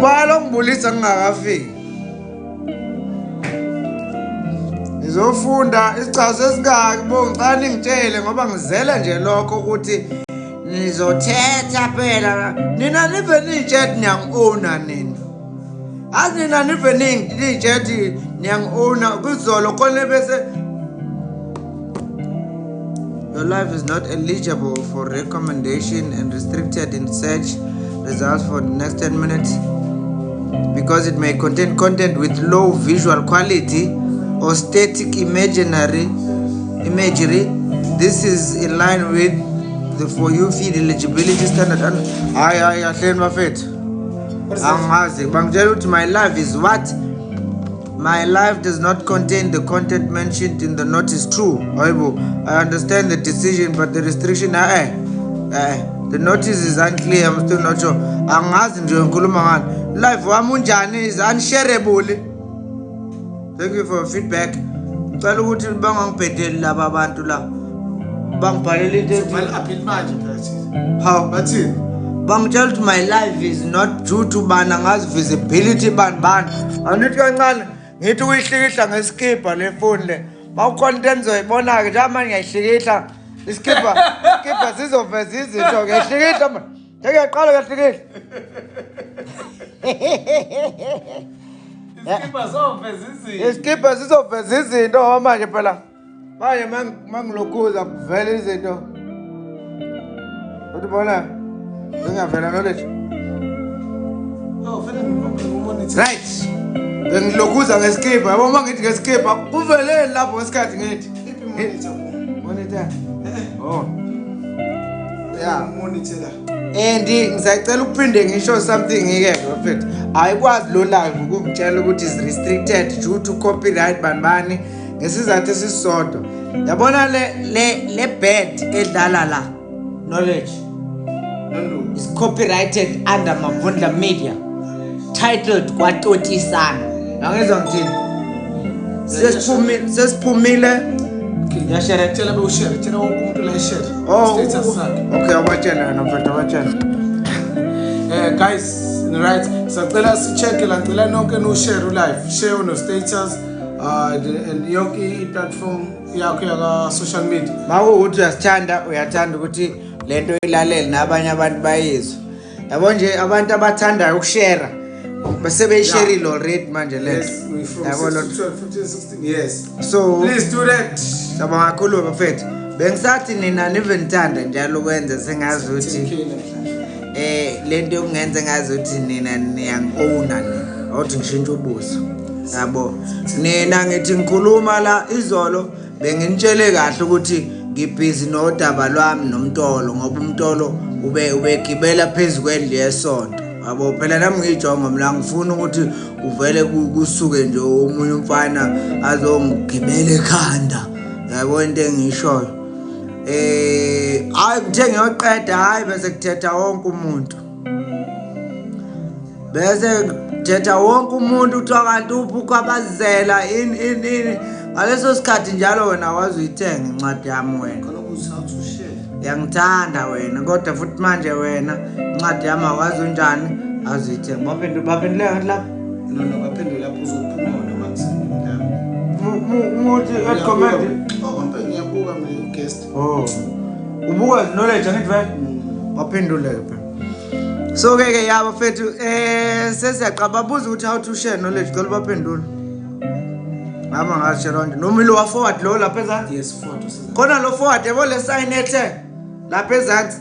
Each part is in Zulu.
Ubala ngibulisa ngingakafiki. Ngizofunda isichazo esingaki bo, ngicela ningitshele ngoba ngizele nje lokho ukuthi nizothetha phela. Nina nive niyitshela niyangi-owna nina. Azi nina nive niyitshela niyangi-owna kuzolo khona bese. Your life is not eligible for recommendation and restricted in search results for the next 10 minutes because it may contain content with low visual quality or static imagery. This is in line with the For You feed eligibility standard. Hayi hayi kahleni bafethu. Angazi bangitshela ukuthi my life is what? My life does not contain the content mentioned in the notice. True. Hayibo, I understand the decision, but the restriction, the notice is unclear. I'm still not sure. Angazi nje ngikhuluma ngani. Life wami unjani is unshareable. Thank you for your feedback. Ngicela ukuthi bangangibhedeli laba bantu la. Bangibhalela into ethi appeal manje phela. How? Bathini? Bangitshela ukuthi my life is not due to bana ngazi visibility bani bani. Angithi kancane ngithi uyihlikihla ngeskipa le phone le. Mawukhona into enizoyibona ke njengoba manje ngiyayihlikihla iskipa, iskipa sizoveza izinto ngiyahlikihla manje. Ngiyaqala ngiyahlikihla. Iskipa zoveza izinto. Iskipa sizoveza izinto ngoba manje phela manje mangilokhuza kuvela izinto. Uthi bona ngingavela knowledge. Oh, vele ngimonitor. Right. Ngilokhuza ngeskipa. Yabo uma ngithi ngeskipa kuveleni lapho ngesikhathi ngithi iphi monitor. Monitor. Oh. Yeah. Monitor la. And ngisacela ukuphinde ngisho something ke bafethu. Ayikwazi lo live ukungitshela ukuthi is restricted due to copyright bani bani ngesizathu esisodwa. Yabona le band edlala la knowledge is copyrighted under Mavundla Media, titled Kwatotisana. Angizwa ngithini? Sesiphumile. Ngiyashare. Tshela bewushare, tshela wonke umuntu la eshare. Oh, Status sakhe. Okay, abatshela yena mfethu, abatshela. Guys, right, sacela si-check la, ngicela nonke no-share live, share no status and yonke i-platform yakho yaka social media. Mawukuthi uyasithanda, uyathanda ukuthi lento ilalele nabanye abantu bayizwe. Yabo nje abantu abathandayo ukushare bese beyisharile already manje lento. Yes, we from Yabo 6 lo- to 12, 15, 16, yes. So please do that. Siyabonga kakhulu bafethu. Bengisathi nina nive nithanda njalo ukwenza sengazi ukuthi 10K namhlanje. Lento yokungenza ngazi ukuthi nina niyangi-owna nina. Awuthi ngishintshe ubuso. Yabo. Nina ngithi ngikhuluma la izolo benginitshele kahle ukuthi ngibhizi nodaba lwami noMtolo ngoba uMtolo ubegibela phezu kwendlu yesonto. Yabo phela nami ngiyijongo mina ngifuna ukuthi uvele kusuke nje omunye umfana azongigibela ekhanda. Yabo into engiyishoyo. Hayi ngithe ngiyoqeda, hayi bese kuthetha wonke umuntu. Bese kuthetha wonke umuntu kuthiwa kanti uphi uKhabazela in in in. Ngaleso sikhathi njalo wena wazi uyithenga incwadi yami wena. Khona ukuthi how to share. Uyangithanda wena kodwa futhi manje wena incwadi yami awazi unjani azuyithenga. Baphendule ngathi lapha. No, no, baphendule lapho uzophuma wena makusendile lapho. Muthi at comment. Oh, ngempela ngiyabuka mina guest. Oh. Ubuka knowledge angithi vele? Baphendule phela. So ke ke yabo fethu sesiyaqala babuza ukuthi how to share knowledge cela baphendule. Ngama ngashare nje noma ilo wa forward lo lapha ezansi. Yes, forward usizana. Khona lo forward yabo le sign ethe lapha ezansi.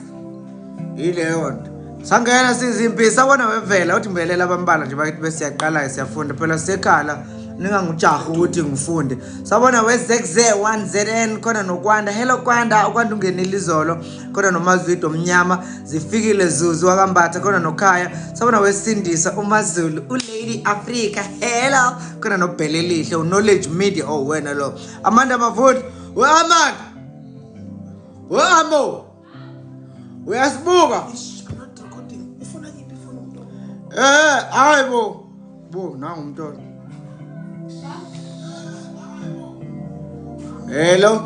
Yileyo nto. Sangena sizimpi sabona wevela uthi ngivelela abambala nje bakithi bese siyaqala siyafunda phela sisekhala ningangijahi ukuthi ngifunde. Sabona we ZZ 1ZN khona noKwanda. Hello Kwanda, uKwanda ungenile izolo. Khona noMazwide omnyama zifikile Zuzu wakambatha khona noKhaya. Sabona wesindisa uMazulu uLady Africa. Hello khona noBhelelihle uKnowledge Media. Oh wena lo. Amanda Mavundla. We Amanda. We Amo. Uyasibuka? I'm not recording. Ifuna yiphi ifuna umuntu? Hayi bo. Bo nangu umntwana. Hello.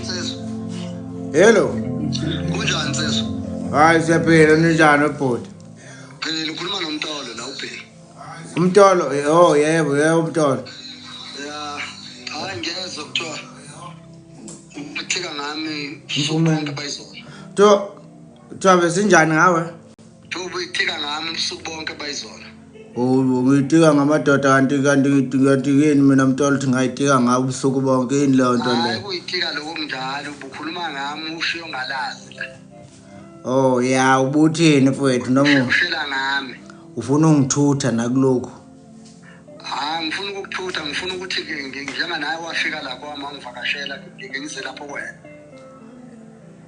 Nsizwa. Hello. Kunjani Nsizwa? Hayi siyaphila ninjani bhuti? Philile, ukhuluma Umtolo la ubheki. Umtolo, oh yebo, yebo umtolo. Ya, hayi ngiyezwa kuthiwa uthika ngami Mphumela. bonke bayizona. To kuthiwa besinjani ngawe? Kuthiwa ubuyitika ngami ubusuku bonke bayizona. Ngiyitika ngamadoda kanti kanti kanti yini mina mtolo ukuthi ngayitika ngawe ubusuku bonke yini leyo nto Hayi leyo? kuyitika lokho kunjalo ubukhuluma ngami ushiyo ngalazi la. Oh ya ubuthini mfowethu noma Ushela ngami. ufuna ungithutha nakulokhu? Hayi ngifuna ukukuthutha ngifuna ukuthi ke njenga nawe wafika la kwami wangivakashela ngize lapho kuwena.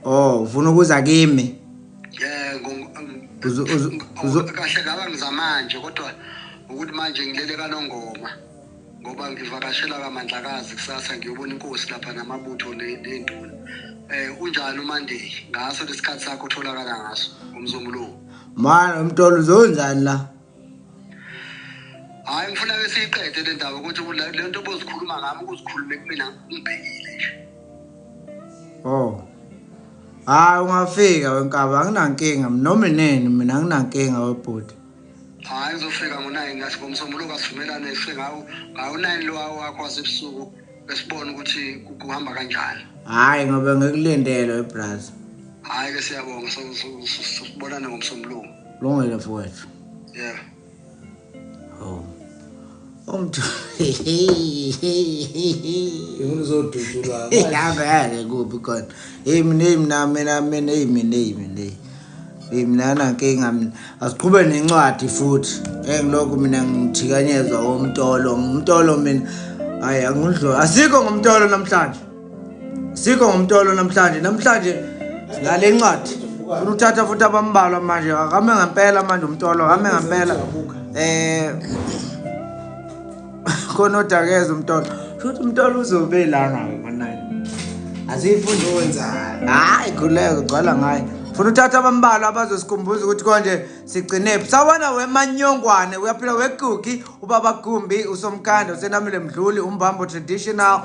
Oh ufuna ukuza kimi? Yeah, kahle ngaba ngizamanje kodwa ukuthi manje ngilele kaNongoma ngoba ngivakashela kaMandlakazi kusasa ngiyobona inkosi lapha namabutho ney'nduna. Unjani uManday ngaso lesikhathi sakho otholakala ngaso ngomsombuluko? Mana umtolo uzonzani la? Hhayi ngifuna ke siyiqede le ndaba ukuthi le nto obuzikhuluma ngami ukuzikhulume kumina ngibhekile nje. Oh. Hayi ungafika wenkaba anginankinga noma inini mina anginankinga webhuti. Hhayi ngizofika ngo-9 ngathi ngomsombuluko asivumelane sifike ngawo-9 lo wakho wasebusuku besibone ukuthi kuhamba kanjani. Hhayi ngoba ngikulindele webraza. Hhayi ke siyabonga sibonane ngomsombuluko. Lungile mfowethu. Yeah. Oh. Umntu Ngifuna uzodutshulwa. Ngeke kuphi khona. Hey mina mina mina mina hey mina hey mina. Hey mina anankinga mina. Asiqhube nencwadi futhi. Engilokhu mina ngithikanyezwa umtolo. Umtolo mina hayi angidlo. Asikho ngomtolo namhlanje. Sikho ngomtolo namhlanje. Namhlanje ngale ncwadi. Ufuna uthatha futhi abambalwa manje. Akame ngempela manje umtolo, akame ngempela. Khona odakeza umtolo. Futhi umtolo uzobe lana ke ngo-9. Asiyifundi Wenzani? Hayi khuleka gcwala ngayo. Funa uthatha abambalwa abazosikhumbuza ukuthi konje sigcine phi. Sawubona wemanyongwane uyaphila wekuki ubaba Gumbi usomkhanda usenamile Mdluli umbambo traditional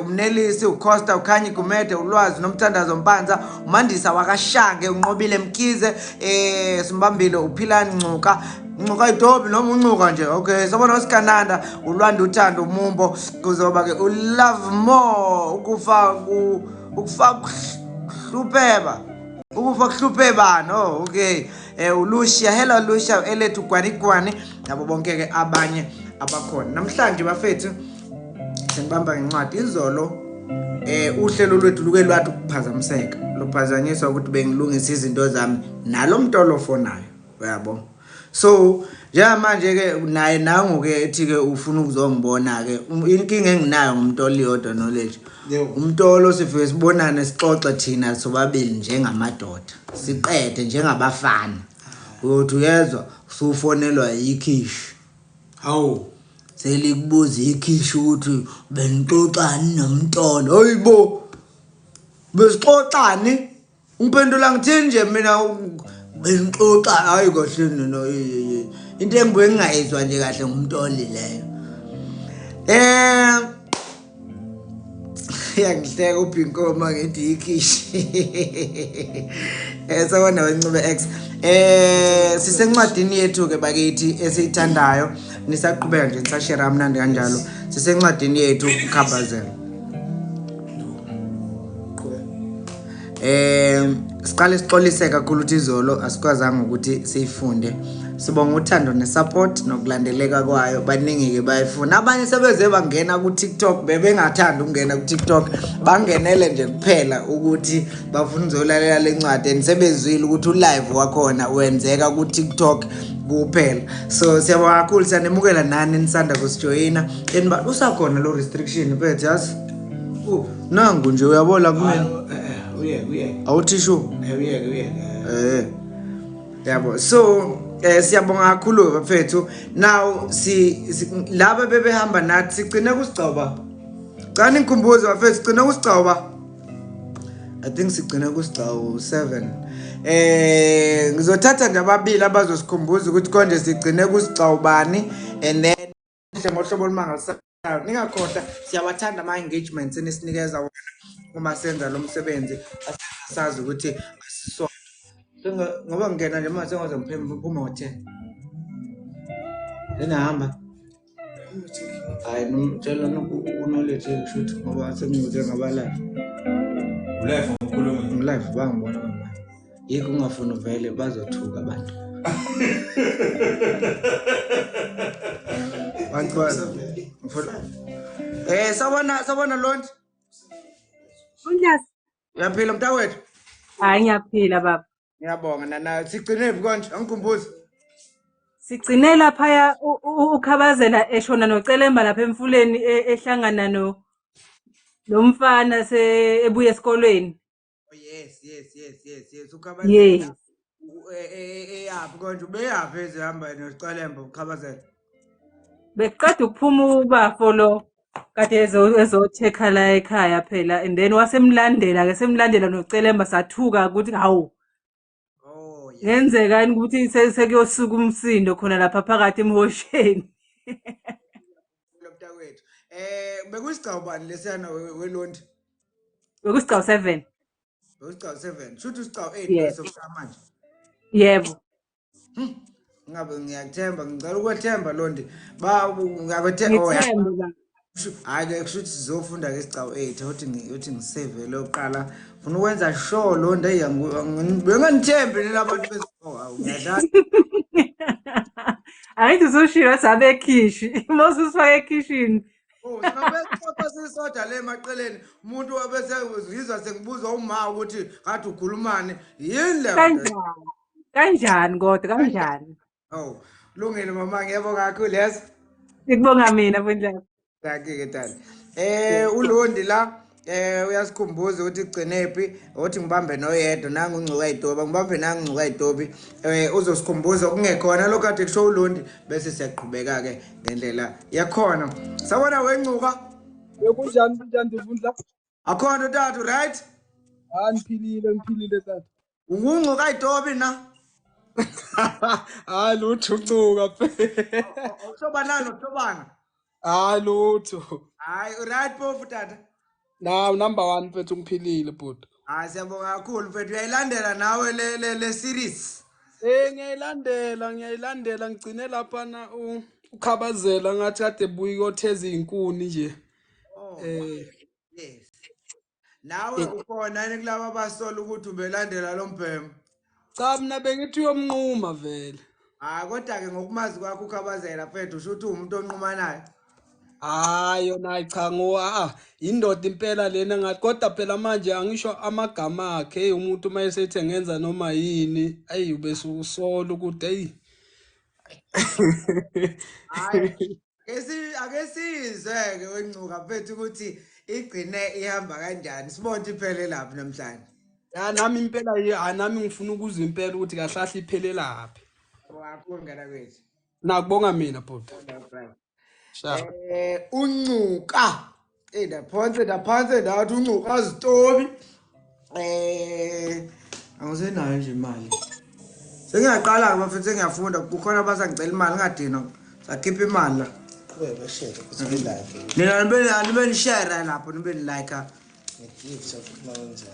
umnelisi uCosta uKhanyi Gumede ulwazi nomthandazo Mpanza uMandisa wakashange unqobile Mkize simbambile uphilani Ncuka Ncuka idobi noma uncuka nje. Okay sabona uSikananda ulwanda uthando umumbo kuzoba ke ulove more ukufa ku ukufa kuhlupheba ukufa kuhluphebana. Oh okay uLucia, hello Lucia, elethu gwani gwani nabo bonke ke abanye abakhona namhlanje bafethu. Sengibamba ngencwadi izolo uhlelo lwethu luke lwathi ukuphazamiseka luphazanyiswa ukuthi bengilungisa izinto zami nalomtolo ofonayo uyabo. So njengamanje ke naye nangu ke ethi ke ufuna ukuzongibona ke inkinga enginayo ngumtolo yodwa knowledge. Umtolo sifike sibonane sixoxe thina sobabili njengamadoda siqede njengabafana. Uyothi uyezwa usufonelwa yikhishi. Hawu. Selikubuza ikhishi ukuthi benixoxani nomtolo. Hayibo. Besixoxani? Ungiphendula ngithini nje mina benixoxa hayi kahle no into engibuye ngingayizwa nje kahle ngumtoli leyo. Yangihleka uBhinkoma ngithi ikhishi. Sawona wencube X. Sisencwadini yethu ke bakithi esiyithandayo nisaqhubeka nje nisashare amnandi kanjalo. Sisencwadini yethu Khabazela. Siqale sixolise kakhulu ukuthi izolo asikwazanga ukuthi siyifunde. Sibonga uthando nesupport nokulandeleka kwayo. Baningi ke bayifuna. Abanye sebeze bangena ku TikTok bebengathanda ukungena ku TikTok bangenele nje kuphela ukuthi bafuna ukuzolalela lencwadi and sebezwile ukuthi ulive wakhona wenzeka ku TikTok kuphela. So siyabonga kakhulu siyanemukela nani nisanda kusijoyina. And usakhona lo restriction mfethu yazi. Nangu nje uyabola kumina. Uye. Awuthishu. Uye. Yabo. So siyabonga kakhulu bafethu. Now si laba bebehamba nathi sigcine kusigcoba. Cani ngikhumbuze bafethu sigcine kusigcoba. I think sigcine kusigcawu 7. Ngizothatha nje ababili abazosikhumbuza ukuthi konje sigcine kusigcawubani and then ngohlobo olumangalisayo. Ningakhohlwa siyawathanda ama engagements enisinikeza wona uma senza lo msebenzi. Asazi ukuthi asisonke. Ngoba ngingena nje manje sengaze ngiphume ngo-10. Senahamba. Hayi nomtshela unolethe kushuthi ngoba sengibuze ngabalayo. Ulive ngokukhuluma. Ngilive bangibona manje. Yikho ungafuni vele bazothuka abantu. Bantu bazo. Ngifuna. Sawubona Londi. Unjani? Uyaphila mntakwethu? Hayi ngiyaphila baba. Ngiyabonga nana sigcine phi konje? Angikhumbuzi. Sigcine laphaya uKhabazela eshona noCelemba lapha emfuleni ehlangana no nomfana se ebuya esikolweni. Oh yes yes yes yes yes uKhabazela. Yes. Eyaphi konje ubeyaphi ezihamba noCelemba uKhabazela? Beqeda ukuphuma ubafo lo kade ezo-check-a la ekhaya phela and then wasemlandela ke semlandela noCelemba sathuka ukuthi hawu. Oh yes. Ngenzekani ukuthi sekuyosuka umsindo khona lapha phakathi emhosheni. Mntakwethu. Bekuyisigcawu bani lesiyana weLondi? Bekusigcawu 7. Bekusigcawu 7. Shuthi usigcawu 8 Yebo. leso manje. Yebo. Ngabe ngiyakuthemba, ngicela ukwethemba Londi. Ba ngiyakwethemba. Oh ya. Ngithembe baba. Hayi ke kusho ukuthi sizofunda ke isigcawu 8 uthi ngisave lokuqala. Ufuna ukwenza sure Londi hey benganithembi nina abantu oh awu ngiyadlala. Angithi usushilo sabe ekhishi. Uma ususifaka ekhishini. Oh singabe sixoxa sisodwa le emaqeleni umuntu wabese uzizwa sengibuza uma ukuthi kade ukhulumani yini le nto? Kanjani? Kanjani kodwa kanjani? Oh lungile mama ngiyabonga kakhulu yes. Ngikubonga mina Vundla. Thank you Dad. uLondi la uyasikhumbuza ukuthi igcinephi uthi ngibambe noyedwa nangu ungcuka idobi ngibambe nangu ungcuka idobi uzosikhumbuza okungekhona lokho kade kusho uLondi bese siyaqhubeka ke ngendlela yakhona. Sawona wencuka. Kunjani kunjani Vundla? Akhona tata right? Ah ngiphilile tata. Ungungcuka idobi na? Hayi lutho uncuka phela. Awuhlobana nohlobana. Hayi lutho. Hayi right phofu tata. Now number 1 mfethu ngiphilile bhuti. Hayi siyabonga kakhulu mfethu uyayilandela nawe le series. Ngiyayilandela ngigcine lapha na uKhabazela ngathi kade buyi kotheza izinkuni nje. Oh. Yes. Nawe ukhona yini kulabo abasola ukuthi ubelandela lo mbhemu? Cha mina bengithi uyomnquma vele. Hayi kodwa ke ngokumazi kwakho uKhabazela mfethu usho ukuthi umuntu onqumanayo. Hayi yona cha ngo indoda impela lena ngathi kodwa phela manje angisho amagama akhe umuntu uma esethe ngenza noma yini ayi ubese usola ukuthi hey. Hayi ake sizwe ke wencuka mfethu ukuthi igcine ihamba kanjani sibone iphele laphi namhlanje. Ya nami impela nami ngifuna ukuzwa impela ukuthi kahle iphele laphi. Kakhulu ngana kwethu. Nakubonga mina bhuti. Uncuka. Ndaphonse ndathi uncuka azitobi. Angisenayo nje imali. Sengiyaqala ke bafethu sengiyafunda kukhona abasangicela imali ngadinwa. Sakhipha imali la. Qhubeka share ukuthi like. Nina nibe ni share lapho nibe ni like. Ngigift futhi manje.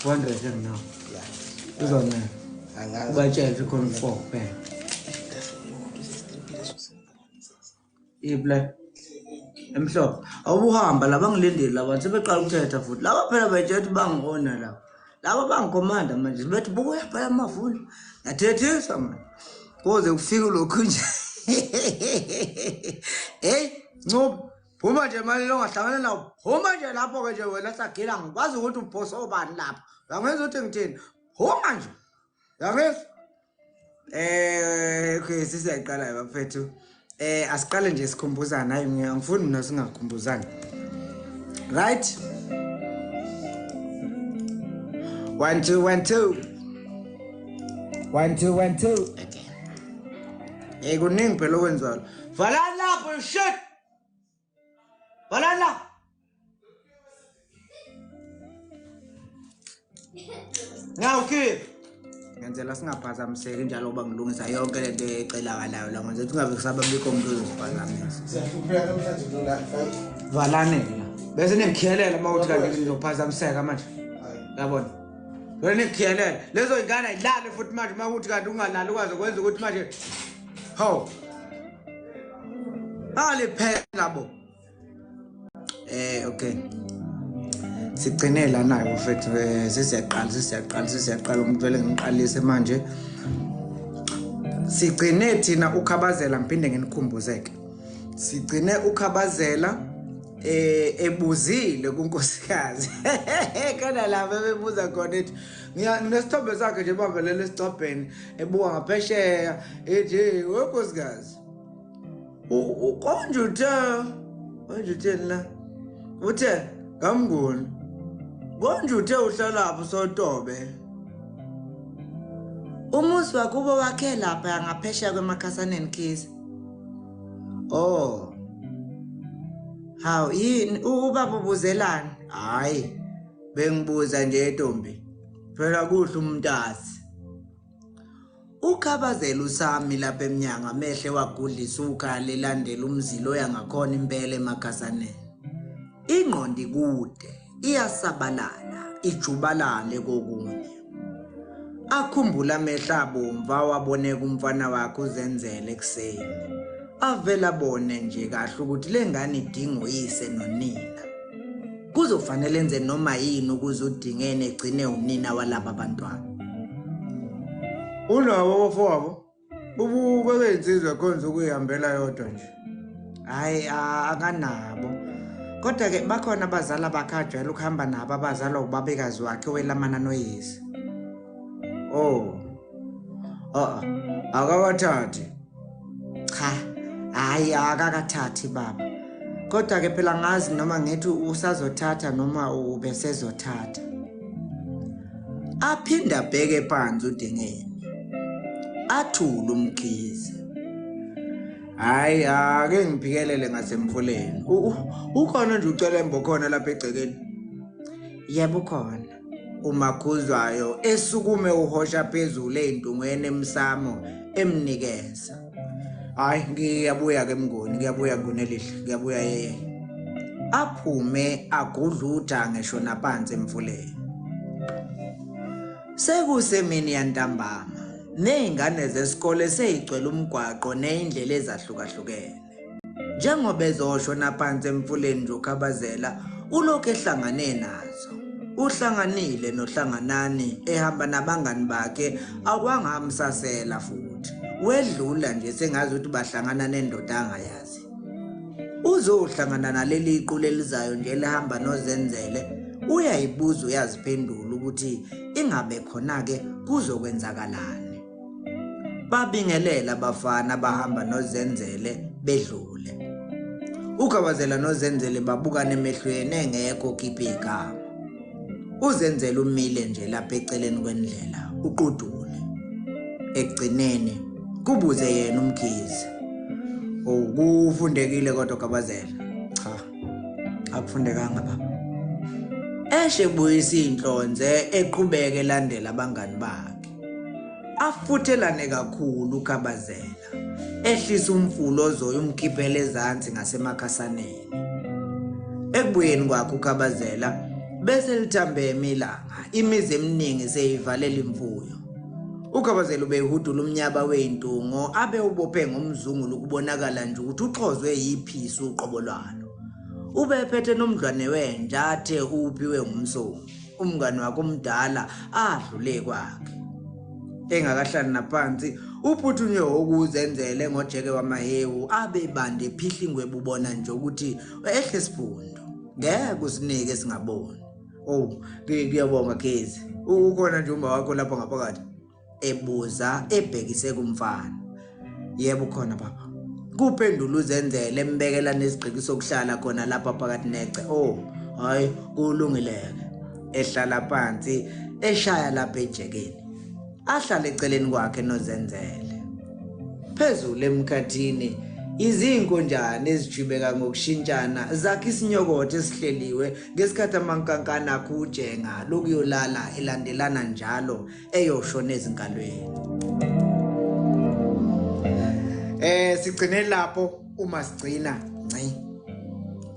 200 enginawo. Yeah. Uzonela. Angazi. Ubatshele khona 4 kuphela. Iple emhlophe awuhamba laba ngilindile laba sebeqala ukuthetha futhi laba phela betshela ukuthi bangiona laba laba bangikhomanda manje bethi buya phela amavula ngathethisa manje kuze kufike lokhu nje hey Ncube phuma nje manje longahlangana nawo phuma nje lapho ke nje wena sagila ngikwazi ukuthi ubhoso obani lapho uyangizwa ukuthi ngithini phuma nje uyangizwa okay sisiyaqala bafethu. Asiqale nje sikhumbuzana hayi angifuni mina singakhumbuzani. Right? 1 2 1 2 1 2 1 2 Okay. Kuningi phela okwenziwayo. Valani lapho shit. Valani la. Ngawukhipha. Ngenzela singaphazamiseki njalo ngoba ngilungisa yonke lento ecelakalayo la ngenze ukuthi kungabe kusaba bikho umuntu ozoziphazamisa. Siyahlupheka namhlanje lo la fight. Valane la. Bese ningikhiyelela uma uthi kanti nizophazamiseka manje. Yabona. Wena ningikhiyelela. Lezo ingane ayilale futhi manje uma uthi kanti ungalali ukwazi ukwenza ukuthi manje hawu. Aliphela bo. Okay. Sigcine la nayo mfethu sesiyaqala sesiyaqala sesiyaqala umuntu vele ngiqalise manje. Sigcine thina ukhabazela ngiphinde nginikhumbuzeke. Sigcine ukhabazela ebuzile kunkosikazi. Kana lapha bebuza khona ethi nginesithombe sakhe nje bambelele esicabheni ebuka ngaphesheya ethi wenkosikazi. Konje uthe konje utheni la uthe ngamnguni konje uthe uhlalaphi sotobe umuzi wakubo wakhe lapha ngaphesheya kwemakhasaneni khiza oh hawu yini ubaba ubuzelani hayi bengibuza nje ntombi phela kuhle umntasi Ukhabazela usami lapha emnyango amehle wagudlisa ukhala elandela umzila oya ngakhona impela emakhasaneni. Ingqondo ikude, iyasabalala, ijubalale kokunye. Akhumbula amehlo abomvu awaboneka umfana wakhe uzenzele ekuseni. Avele abone nje kahle ukuthi le ngane idinga uyise nonina. Kuzofanele enze noma yini ukuze uDingene egcine unina walaba bantwana. Unabo abafowabo? Ubukeke insizwa ekhonza ukuyihambela yodwa nje. Hayi akanabo. Kodwa ke bakhona abazali abakhe ajwayele ukuhamba nabo abazalwa ubabekazi wakhe owelamana noyise. Oh. Ah, akawathathi. Cha, hayi akakathathi baba. Kodwa ke phela ngazi noma ngithi usazothatha noma ubesezothatha. Aphinde abheke phansi uDingeni. Athule uMkhize. Hayi ake ngiphikelele ngasemfuleni. Ukhona nje ucelembo khona lapha egcekeni. Yebo khona. Umakhuzwayo esukume uhosha phezulu ey'ntungweni emsamo emnikeza. Hayi ngiyabuya ke Mnguni, ngiyabuya Nguni elihle, ngiyabuya yeye. Aphume agudla ujange eshona phansi emfuleni. Sekusemini yantambama, nezingane zesikole seyigcwele umgwaqo nezindlela ezahlukahlukene. Njengoba ezoshona phansi emfuleni nje uKhabazela ulokhu ehlangane nazo. Uhlanganile noHlanganani ehamba nabangani bakhe akwangamsasela futhi. Wedlula nje sengazi ukuthi bahlangana nendoda angayazi. Uzohlangana naleli qulu elizayo nje elihamba noZenzele uyayibuza uyaziphendula ukuthi ingabe khona-ke kuzokwenzakalani. Babingelela abafana abahamba noZenzele bedlule. UGabazela noZenzele babukana emehlweni engekho okhipha igama. UZenzele umile nje lapha eceleni kwendlela uqudule. Ekugcineni kubuze yena uMkhize. Oh kufundekile kodwa Gabazela. Cha. Akufundekanga baba. Eshe buyisa inhlonze eqhubeke elandela abangani bakhe. Afuthelane kakhulu uKhabazela, ehlisa umfula ozoya umkhiphela ezansi ngasemakhasaneni. Ekubuyeni kwakhe uKhabazela bese lithambeme ilanga, imizi eminingi seyivalela imfuyo. UKhabazela ubehudula umnyaba wey'ntungo abe ubophe ngomzungulu kubonakala nje ukuthi uxhozwe yiphisi uqobo lwalo. Ubephethe nomdlwane wenja athe uwuphiwe ngumsongi. Umngani wakhe omdala adlule kwakhe engakahlali naphansi uphuthunywe ukuzenzele ngojeke wamahewu abe bande phihla ingwebu ubona nje ukuthi ehle sifundo ngeke usinike singaboni. Oh ngiyabonga Gezi, ukhona nje uma wakho lapha ngaphakathi? Ebuza ebhekise kumfana. Yebo khona baba, kuphendula uZenzele embekela nesigqiki sokuhlala khona lapha phakathi nece. Oh hayi kulungileke. Ehlala phansi eshaya lapha ejekeni, ahlale eceleni kwakhe noZenzele. Phezulu emkhathini izinkonjane ezijubeka ngokushintshana zakhe isinyokotho esihleliwe ngesikhathi amankankana akho ujenga lokuyolala elandelana njalo eyoshona ezinkalweni. Sigcine lapho uma sigcina ngci.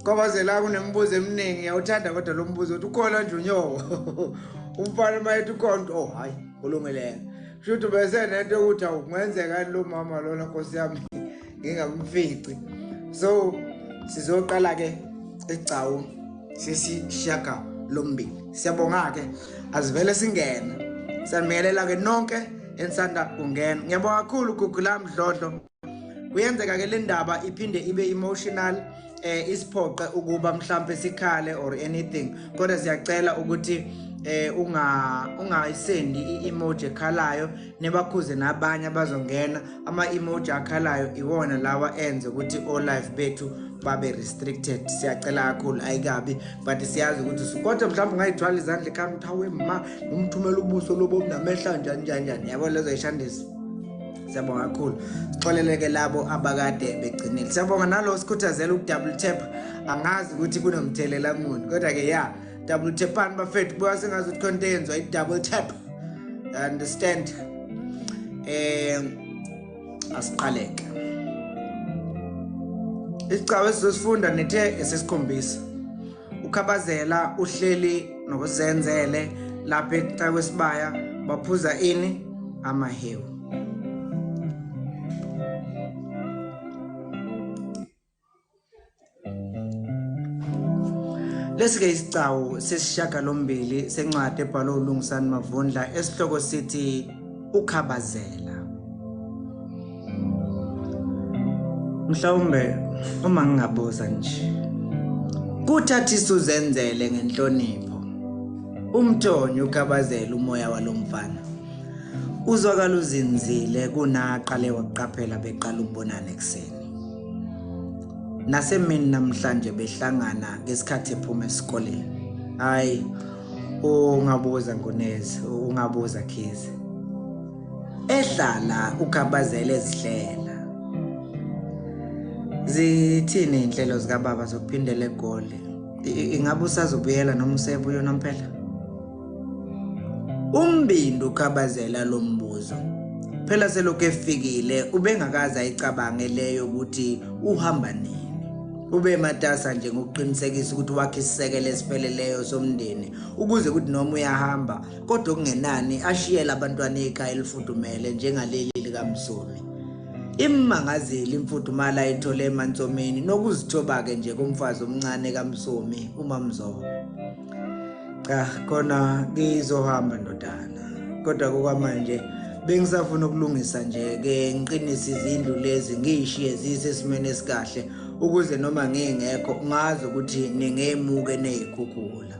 Kwabazela kunemibuzo eminingi ngiyawuthanda kodwa lo mbuzo uthi ukhona nje unyoko. Umfana mayethi ukhona oh hayi kulungileke. Kusho ukuthi bese nento yokuthi awungenzeka lo mama lona Nkosi yami ngingamfici. So sizoqala ke igcawu sesishaga lombili. Siyabonga ke asivele singene. Siyanibingelela ke nonke enisanda kungena. Ngiyabonga kakhulu Gugu lami Dlodlo. Kuyenzeka ke le ndaba iphinde ibe emotional eh isiphoqe ukuba mhlambe sikhale or anything kodwa siyacela ukuthi eh unga ungayisendi i-emoji ekhalayo nibakhuze nabanye abazongena ama-emoji akhalayo iwona lawa enze ukuthi o-live bethu babe restricted. Siyacela kakhulu, ayikabi but siyazi ukuthi kodwa mhlawumbe ungayithwala izandla ekhanda ukuthi hawe ma ngumthumela ubuso lobo obunamehla njani njani njani, yabo lezo yishandisi. Siyabonga kakhulu, sixoleleke labo abakade begcinile. Siyabonga nalo sikhuthazela uku-double tap, angazi ukuthi kunomthelela muni kodwa-ke ya double tapani bafethu, buka sengazi ukuthi khona into eyenziwa i-double tap, understand. Asiqaleke isicaba esizosifunda nithe esesikhombisa. Ukhabazela uhleli nokuzenzele lapha eCakwesibaya, baphuza ini amahewu. Lesi ke isicawu sesishiyagalombili sencwadi ebhalwe uLungisani Mavundla esihloko sithi Ukhabazela. Mhlawumbe uma ngingabuza nje, kuthathisa uzenzele ngenhlonipho umthonyo ukhabazela umoya walomfana uzwakala uzinzile kunaqale wakuqaphela beqala ukubonana ekuseni nasemini namhlanje behlangana ngesikhathi ephuma esikoleni. Hayi, ungabuza Ngonezi, ungabuza Khize. Ehlala ukhabazela ezihlela. Zithini inhlelo zikababa zokuphindela eGoli? Ingabe usazobuyela noma usebuya unomphela? Umbindi ukhabazela lo mbuzo. Phela selokhu efikile ubengakaze ayicabange leyo ukuthi uhamba nini. Ube matasa nje ngokuqinisekisa ukuthi wakhe isisekelo esipheleleyo somndeni ukuze kuthi noma uyahamba kodwa okungenani ashiyele abantwana ikhaya elifudumele njengaleli likaMsomi. Immangazile imfudumalo ayithole emansomini nokuzithoba-ke nje komfazi omncane kaMsomi uMaMzobe. Cha khona ngizohamba ndodana, kodwa kokwamanje bengisafuna ukulungisa nje ke ngiqinise izindlu lezi ngiyishiye zisesimeni esikahle ukuze noma ngingekho ngazi ukuthi ningemuke nezikhukhula.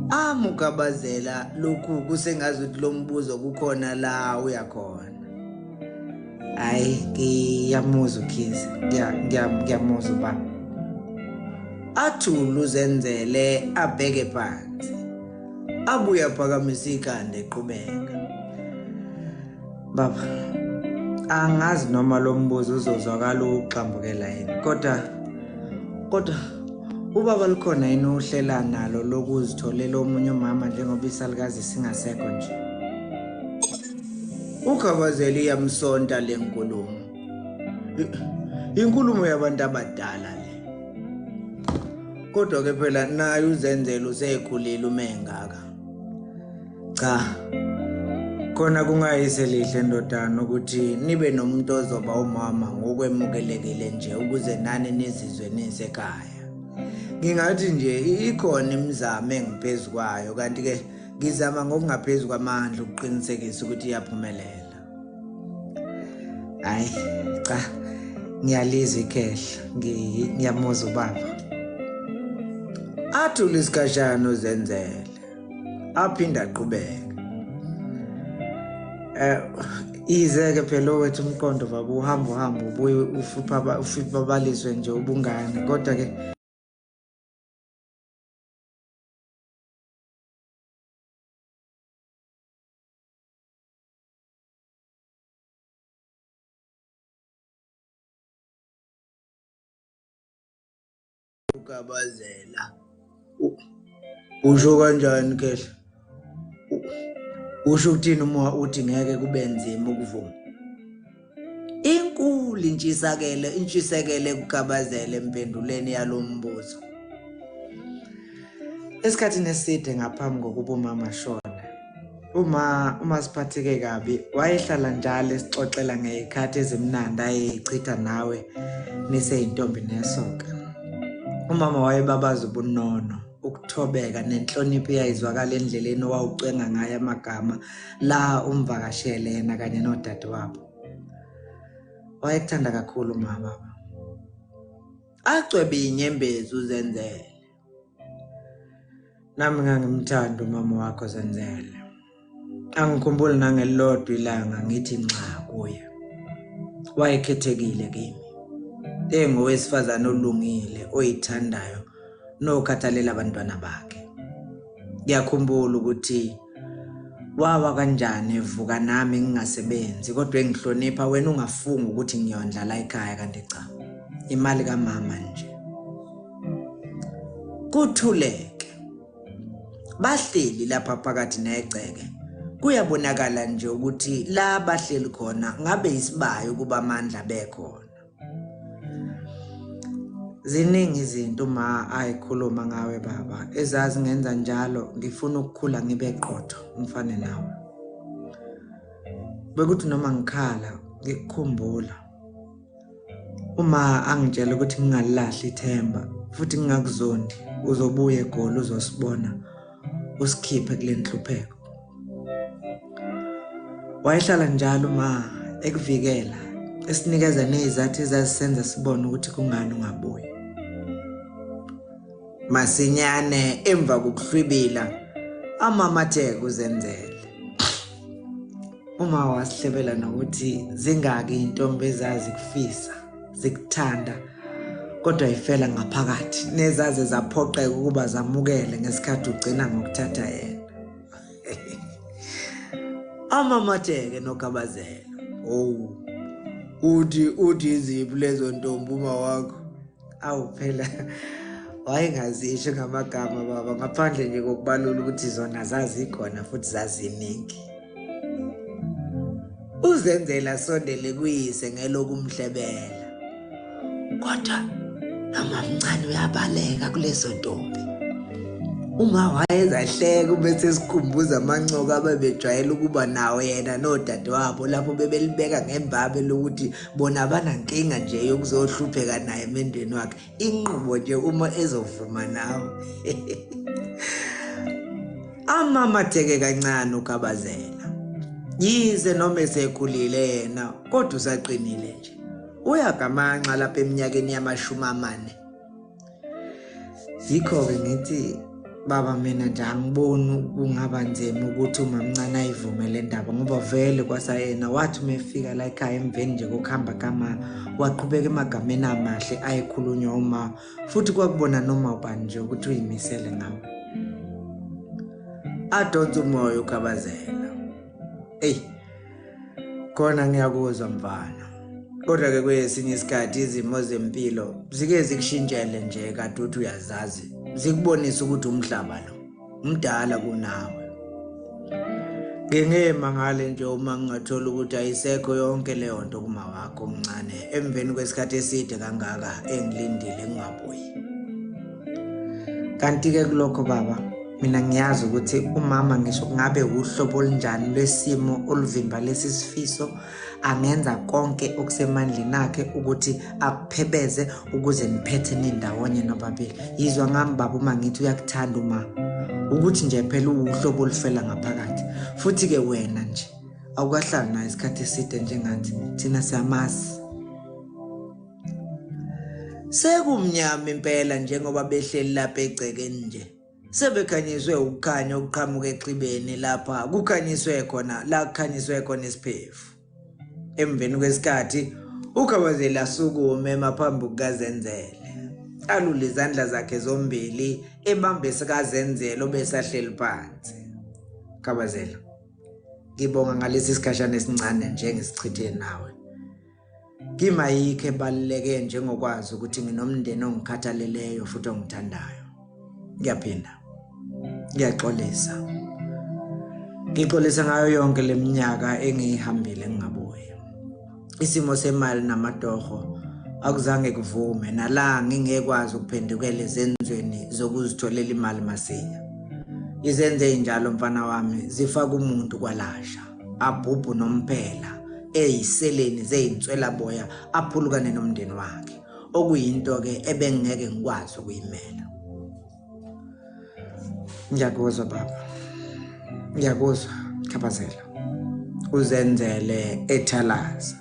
Amukabazela lokhu kusengazi ukuthi lo mbuzo kukhona la uyakhona. Hayi ngiyamuzwa uKhize, ngiyamuzwa ubaba. Athule uzenzele abheke phansi. Abuye aphakamise ikhanda eqhubeka. Baba, angazi noma lo mbuzo uzozwakala uxambukela yini, kodwa kodwa ubaba likhona yini uhlela nalo lokuzitholela omunye umama njengoba isalukazi singasekho nje? Ukhabazela iyamsonta le nkulumo. Inkulumo yabantu abadala le. Kodwa ke phela naye uzenzela usekhulile uma engaka. Cha. Khona kungayise lihle ndodana ukuthi nibe nomuntu ozoba umama ngokwemukelekile nje ukuze nani nizizwe nisekhaya. Ngingathi nje ikhona imizamo engiphezu kwayo kanti ke ngizama ngokungaphezu kwamandla ukuqinisekisa ukuthi iyaphumelela. Hayi cha ngiyalizwa ikhehla, ngiyamuzwa ubaba. Athule isikhashana uzenzele. Aphinde aqhubeke. Ize ke phela owethu umqondo baba uhamba uhamba ubuye ufipha ufiphabaliswe nje ubungane kodwa ke ukabazela usho kanjani khehla? Usho ukuthini uma uthi ngeke kube nzima ukuvuma? Inkulu intshisakele intshisekele kukhabazela empenduleni yalombuzo. Esikhathini eside ngaphambi kokuba umama ashone, Uma siphatheke kabi wayehlala njalo esixoxela ngey'khathi ezimnandi ayeyichitha nawe niseyintombi nesoka. Umama wayebabaza ubunono, ukuthobeka nenhlonipho eyayizwakala endleleni owawucwenga ngayo amagama la umvakashele yena kanye nodadewabo. Wayekuthanda kakhulu uma baba. Acwebe inyembezi uzenzele. Nami ngangimthanda umama wakho Zenzele. Angikhumbuli nangelilodwa ilanga ngithi nxa kuye. Wayekhethekile kimi. Engowesifazane olungile, oyithandayo nokhathalela abantwana bakhe. Ngiyakhumbula ukuthi wawa kanjani evuka nami ngingasebenzi kodwa engihlonipha wena ungafunga ukuthi ngiyondla la ekhaya kanti cha. Imali kamama nje. Kuthuleke. Bahleli lapha phakathi negceke. Kuyabonakala nje ukuthi la bahleli khona ngabe isibayo ukuba amandla bekhona. Ziningi izinto ma ayikhuluma ngawe baba ezazi ngenza njalo ngifuna ukukhula ngibe qotho ngifane nawe. Bekuthi noma ngikhala ngikukhumbula. Uma angitshela ukuthi ngingalilahli ithemba futhi ngingakuzondi uzobuya eGoli uzosibona usikhiphe kule nhlupheko. Wayehlala njalo uma ekuvikela esinikeza nezizathu ezazisenza sibone ukuthi kungani ungabuyi. Masinyane emva kokuhlwibila amamatheke uzenzele. Uma wasihlebela nokuthi zingaki intombi ezazi kufisa zikuthanda kodwa ifela ngaphakathi nezaze zaphoqeka ukuba zamukele ngesikhathi ugcina ngokuthatha yena. Amamatheke nokhabazela. Oh. Uthi uthi iziphi lezo ntombi uma wakho? Awu phela wayengazisho ngamagama baba ngaphandle nje kokubalula ukuthi zona zazikhona futhi zaziningi. Uzenzela sondele kuyise ngelokumhlebela. Kodwa nomamncane uyabaleka kulezo ntombi. Uma wayezahleka ube sesikhumbuza amancoko abebejwayele ukuba nawo yena nodadewabo lapho bebelibeka ngembabe lokuthi bona abanankinga nje yokuzohlupheka naye emendweni wakhe inqubo nje uma ezovuma nawe amamatheke kancane ukhabazela yize noma esekhulile yena kodwa usaqinile nje uyagamanxa lapha eminyakeni yamashumi amane Yikho-ke ngithi baba mina nje angiboni kungaba nzima ukuthi umamncane ayivume le ndaba ngoba vele kwasayena wathi uma efika la ekhaya emveni nje kokuhamba kama waqhubeka emagameni amahle ayekhulunywa uma futhi kwakubona noma ubani nje ukuthi uyimisele ngawo adonsa umoya ukhabazela eyi Khona ngiyakuzwa mfana. Kodwa ke kwesinye isikhathi izimo zempilo zike zikushintshele nje kade uthi uyazazi. Zikubonisa ukuthi umhlaba lo mdala kunawe. Ngingema ngale nje uma ngingathola ukuthi ayisekho yonke leyo nto kuma wakho omncane emveni kwesikhathi eside kangaka engilindile ngingabuyi. Kanti-ke kulokho baba mina ngiyazi ukuthi umama ngisho kungabe wuhlobo olunjani lwesimo oluvimba lesi sifiso angenza konke okusemandleni akhe ukuthi akuphebeze ukuze niphethe nindawonye nobabili yizwa ngami baba uma ngithi uyakuthanda uma ukuthi nje phela uwuhlobo olufela ngaphakathi futhi-ke wena nje awukahlali naye isikhathi eside njengathi thina siyamazi Sekumnyama impela njengoba behleli lapha egcekeni nje. Sebekhanyiswe ukukhanya okuqhamuka exhibeni lapha kukhanyiswe khona la kukhanyiswe khona isiphefu. Emveni kwesikhathi uKhabazela asukume maphambi kukaZenzele. Alule izandla zakhe zombili ebambe sikaZenzele obesahleli phansi. Khabazela, ngibonga ngalesi sikhashana esincane nje ngisichithe nawe. Kimi ayikho ebaluleke njengokwazi ukuthi nginomndeni ongikhathaleleyo futhi ongithandayo. Ngiyaphinda. Ngiyaxolisa. Ngixolisa ngayo yonke le minyaka engiyihambile ngingabuyi. Isimo semali namatoho akuzange kuvume nala ngingekwazi ukuphendukela ezenzweni zokuzitholela imali masinya. Izenze injalo mfana wami zifaka umuntu kwalasha abhubhu nomphela eyiseleni zeyinswela boya aphulukane nomndeni wakhe okuyinto ke ebengeke ngikwazi ukuyimela. Ngiyakuzwa baba. Ngiyakuzwa Khabazela. Uzenzele ethalaza.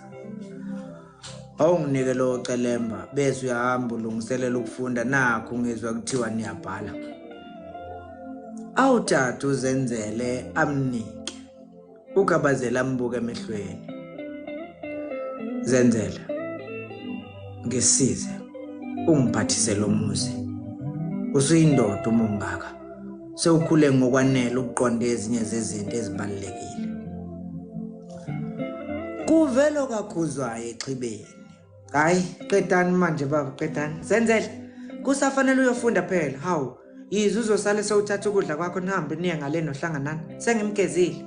Awunginike lo celemba bese uyahamba ulungiselela ukufunda nakho ngizwa kuthiwa niyabhala. Awuthathe uzenzele amnike. Ukhabazela ambuke emehlweni. Zenzele. Ngisize. Ungiphathise lo muzi. Usuyindoda uma ungaka. Sewukhule ngokwanele ukuqonda ezinye zezinto ezibalulekile. Kuvelo kakhuzwayo exhibeni. Hayi, qedani manje baba, qedani. Zenzele. Kusafanele uyofunda phela. Hawu, yize uzosale sewuthatha ukudla kwakho nihambe niye ngale nohlanganani. Sengimgezile.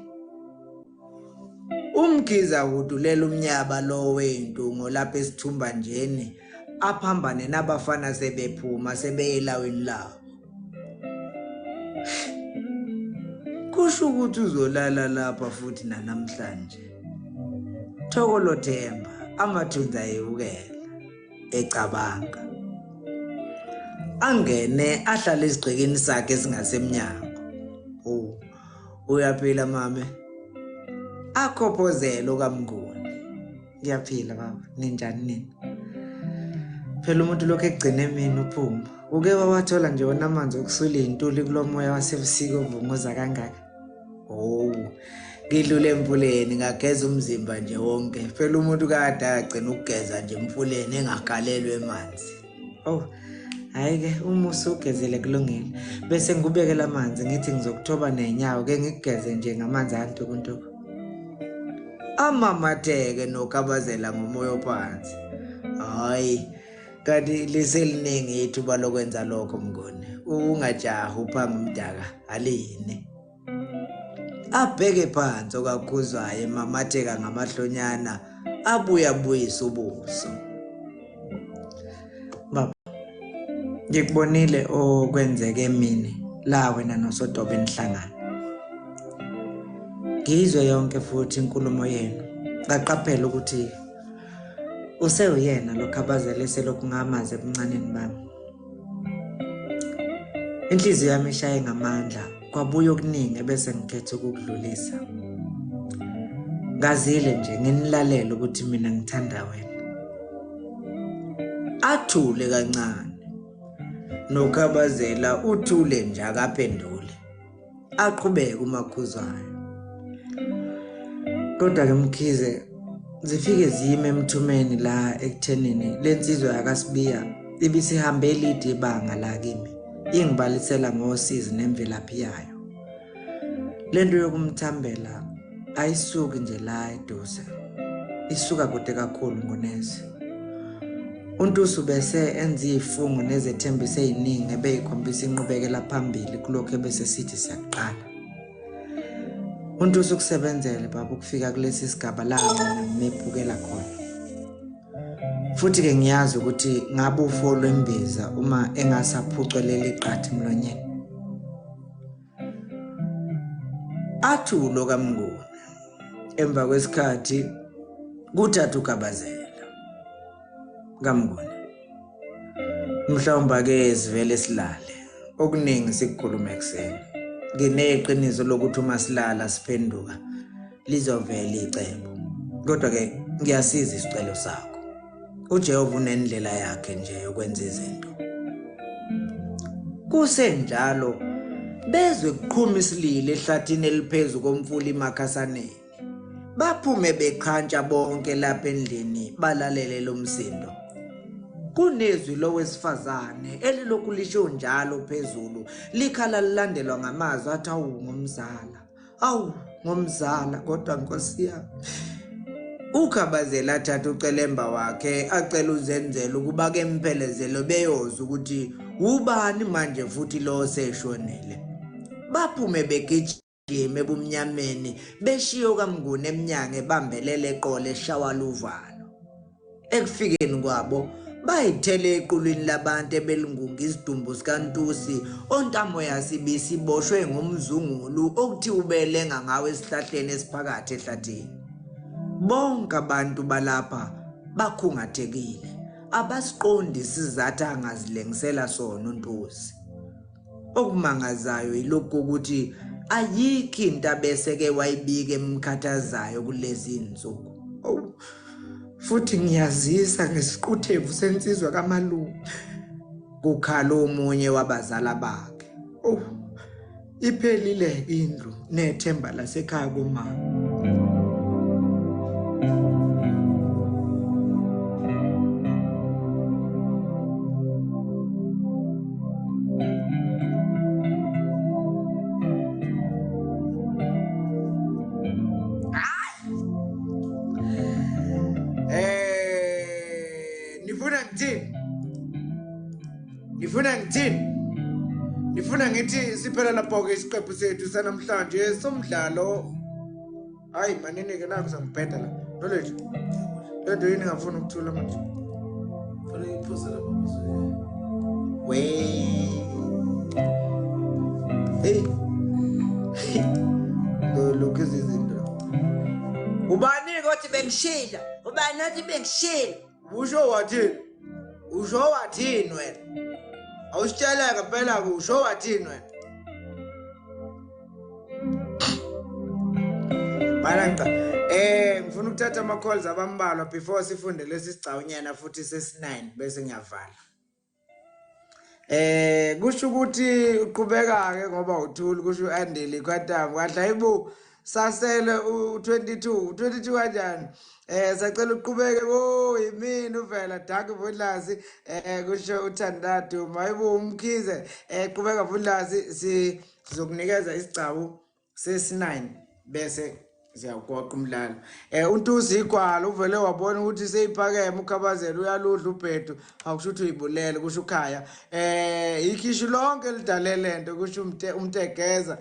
Umkhiza hudulela umnyaba lo weyintungo lapha esithumbanjeni aphambane nabafana sebephuma sebeye elawini labo. Kusho ukuthi uzolala lapha futhi nanamhlanje. Thokolo Themba amathunzi ayewukela ecabanga. Angene ahlale esigqikini sakhe esingasemnyango. Oh, uyaphila mame. Akhophozele okaMnguni. Ngiyaphila baba, ninjani nina? Phela umuntu lokhu egcine mina uphuma. Uke wawathola nje wona amanzi okusula iy'ntuli kulo moya wasebusika ovunguza kangaka? Oh, ngidlule emfuleni ngageza umzimba nje wonke. Phela umuntu kade agcina ukugeza nje emfuleni engagalelwe emanzi. Oh, hhayi-ke uma usugezele kulungile. Bese ngikubekela amanzi ngithi ngizokuthoba nenyawo ke ngikugeze nje ngamanzi antukuntuku. Amamatheke nokhabazela ngomoya ophansi. Hhayi, kanti liseliningi ithuba lokwenza lokho mnguni. Ungajahi uphanga umdaka alini. Abheke phansi okakhuzwayo emamatheka ngamahlonyana abuye abuyise ubuso. Baba, ngikubonile okwenzeke emini la wena noSodobe nihlangana. Ngiyizwe yonke futhi inkulumo yenu. Ngaqaphela ukuthi usewuyena lo Khabazela eselokhu ngamazi ebuncaneni bami. Inhliziyo yami ishaye ngamandla kwabuya okuningi ebese ngikhetha ukukudlulisa. Ngazile nje nginilalela ukuthi mina ngithanda wena. Athule kancane. Nokhabazela uthule nje akaphendule. Aqhubeke uMakhuzwayo. Kodwa ke Mkhize zifike ziyime emthumeni la ekuthenini lensizwa yakaSibiya ibisihambe elide ibanga la kimi ingibalisela ngosizi nemvelaphi yayo. Lento yokumthambela ayisuki nje la eduze. Isuka kude kakhulu ngonezi. UNtusu bese enza izifungo nezethembiso eziningi ebeyikhombisa inqubekela phambili kulokhu ebese sithi siyaqala. UNtusu ukusebenzele baba ukufika kulesi sigaba la mina ngimebukela khona. Futhi-ke ngiyazi ukuthi ngabe ufo lwembiza uma engasaphucwe leli qatha emlonyeni. Athulo kaMnguni emva kwesikhathi kuthatha uGabazela kaMnguni. Mhlawumbe ake sivele silale. Okuningi sikukhuluma ekuseni. Ngineqiniso lokuthi uma silala siphenduka lizovela icebo. Kodwa ke ngiyasiza isicelo sakho. uJehova unendlela yakhe nje yokwenza izinto. Kusenjalo bezwe kuqhuma isililo ehlathini eliphezu komfula iMakhasaneni. Baphume beqhantsha bonke lapha endlini balalele lo msindo. Kunezwi lowesifazane elilokhu lisho njalo phezulu likhala lilandelwa ngamazwi athi awu ngomzala. Awu ngomzala kodwa nkosi yami. Ukhabazela athatha ucelemba wakhe acela uzenzela ukuba kemphelezele beyoza ukuthi ubani manje futhi lo oseshonile. Baphume begijima ebumnyameni beshiye okaMnguni emnyango ebambelele eqolo eshawa luvalo. Ekufikeni kwabo Bayithele equlwini labantu ebelingunga isidumbu sikaNtusi ontamo yasibisi iboshwe ngomzungulu okuthiwa ubelenga ngawo esihlahleni esiphakathi ehlathini. Bonke abantu balapha bakhungathekile, abasiqondi isizathu angazilengisela sona uNtusi. Okumangazayo yilokhu kokuthi ayikho into abeseke wayibika emkhathazayo kulezi zinsuku. Oh, futhi ngiyazisa ngesiquthevu sensizwa kamalume, kukhala omunye wabazala bakhe. Oh, iphelile indlu nethemba lasekhaya komama. Eh, nifuna ngithini? Nifuna ngithini? Nifuna ngithi siphela lapho-ke isiqephu sethu sanamhlanje somdlalo. Hayi manini-ke nakho sangibheda la. Knowledge. Le nto yini ngafuna ukuthula manje? Fanele ngiphose lapha. We. Hey. Lokhu izinto. Ubani-ke othi bengishila? Ubani othi bengishila? Usho wathini? Usho wathini wena? Awusitsheleke phela ke usho wathini wena? Bana ngica. Ngifuna ukuthatha ama calls abambalwa before sifunde lesi sigcawunyana futhi sesi9 bese ngiyavala. Kusho ukuthi uqhubeka ke ngoba uthuli kusho uAndile Quantum kahle ayibo sasele u22 22 kanjani sacela uqhubeke bo yimini uvela Dark Vundlazi kusho uThandadu mayibo umkhize qhubeka Vundlazi sizokunikeza isigcawu sesi9 bese siyawugoqa umdlalo. uNtusi igwala uvele wabona ukuthi seyiphakeme ukhabazela uyaludla ubhedu akusho ukuthi uyibulele kusho ukhaya. Ikhishu lonke lidale lento kusho umtegeza.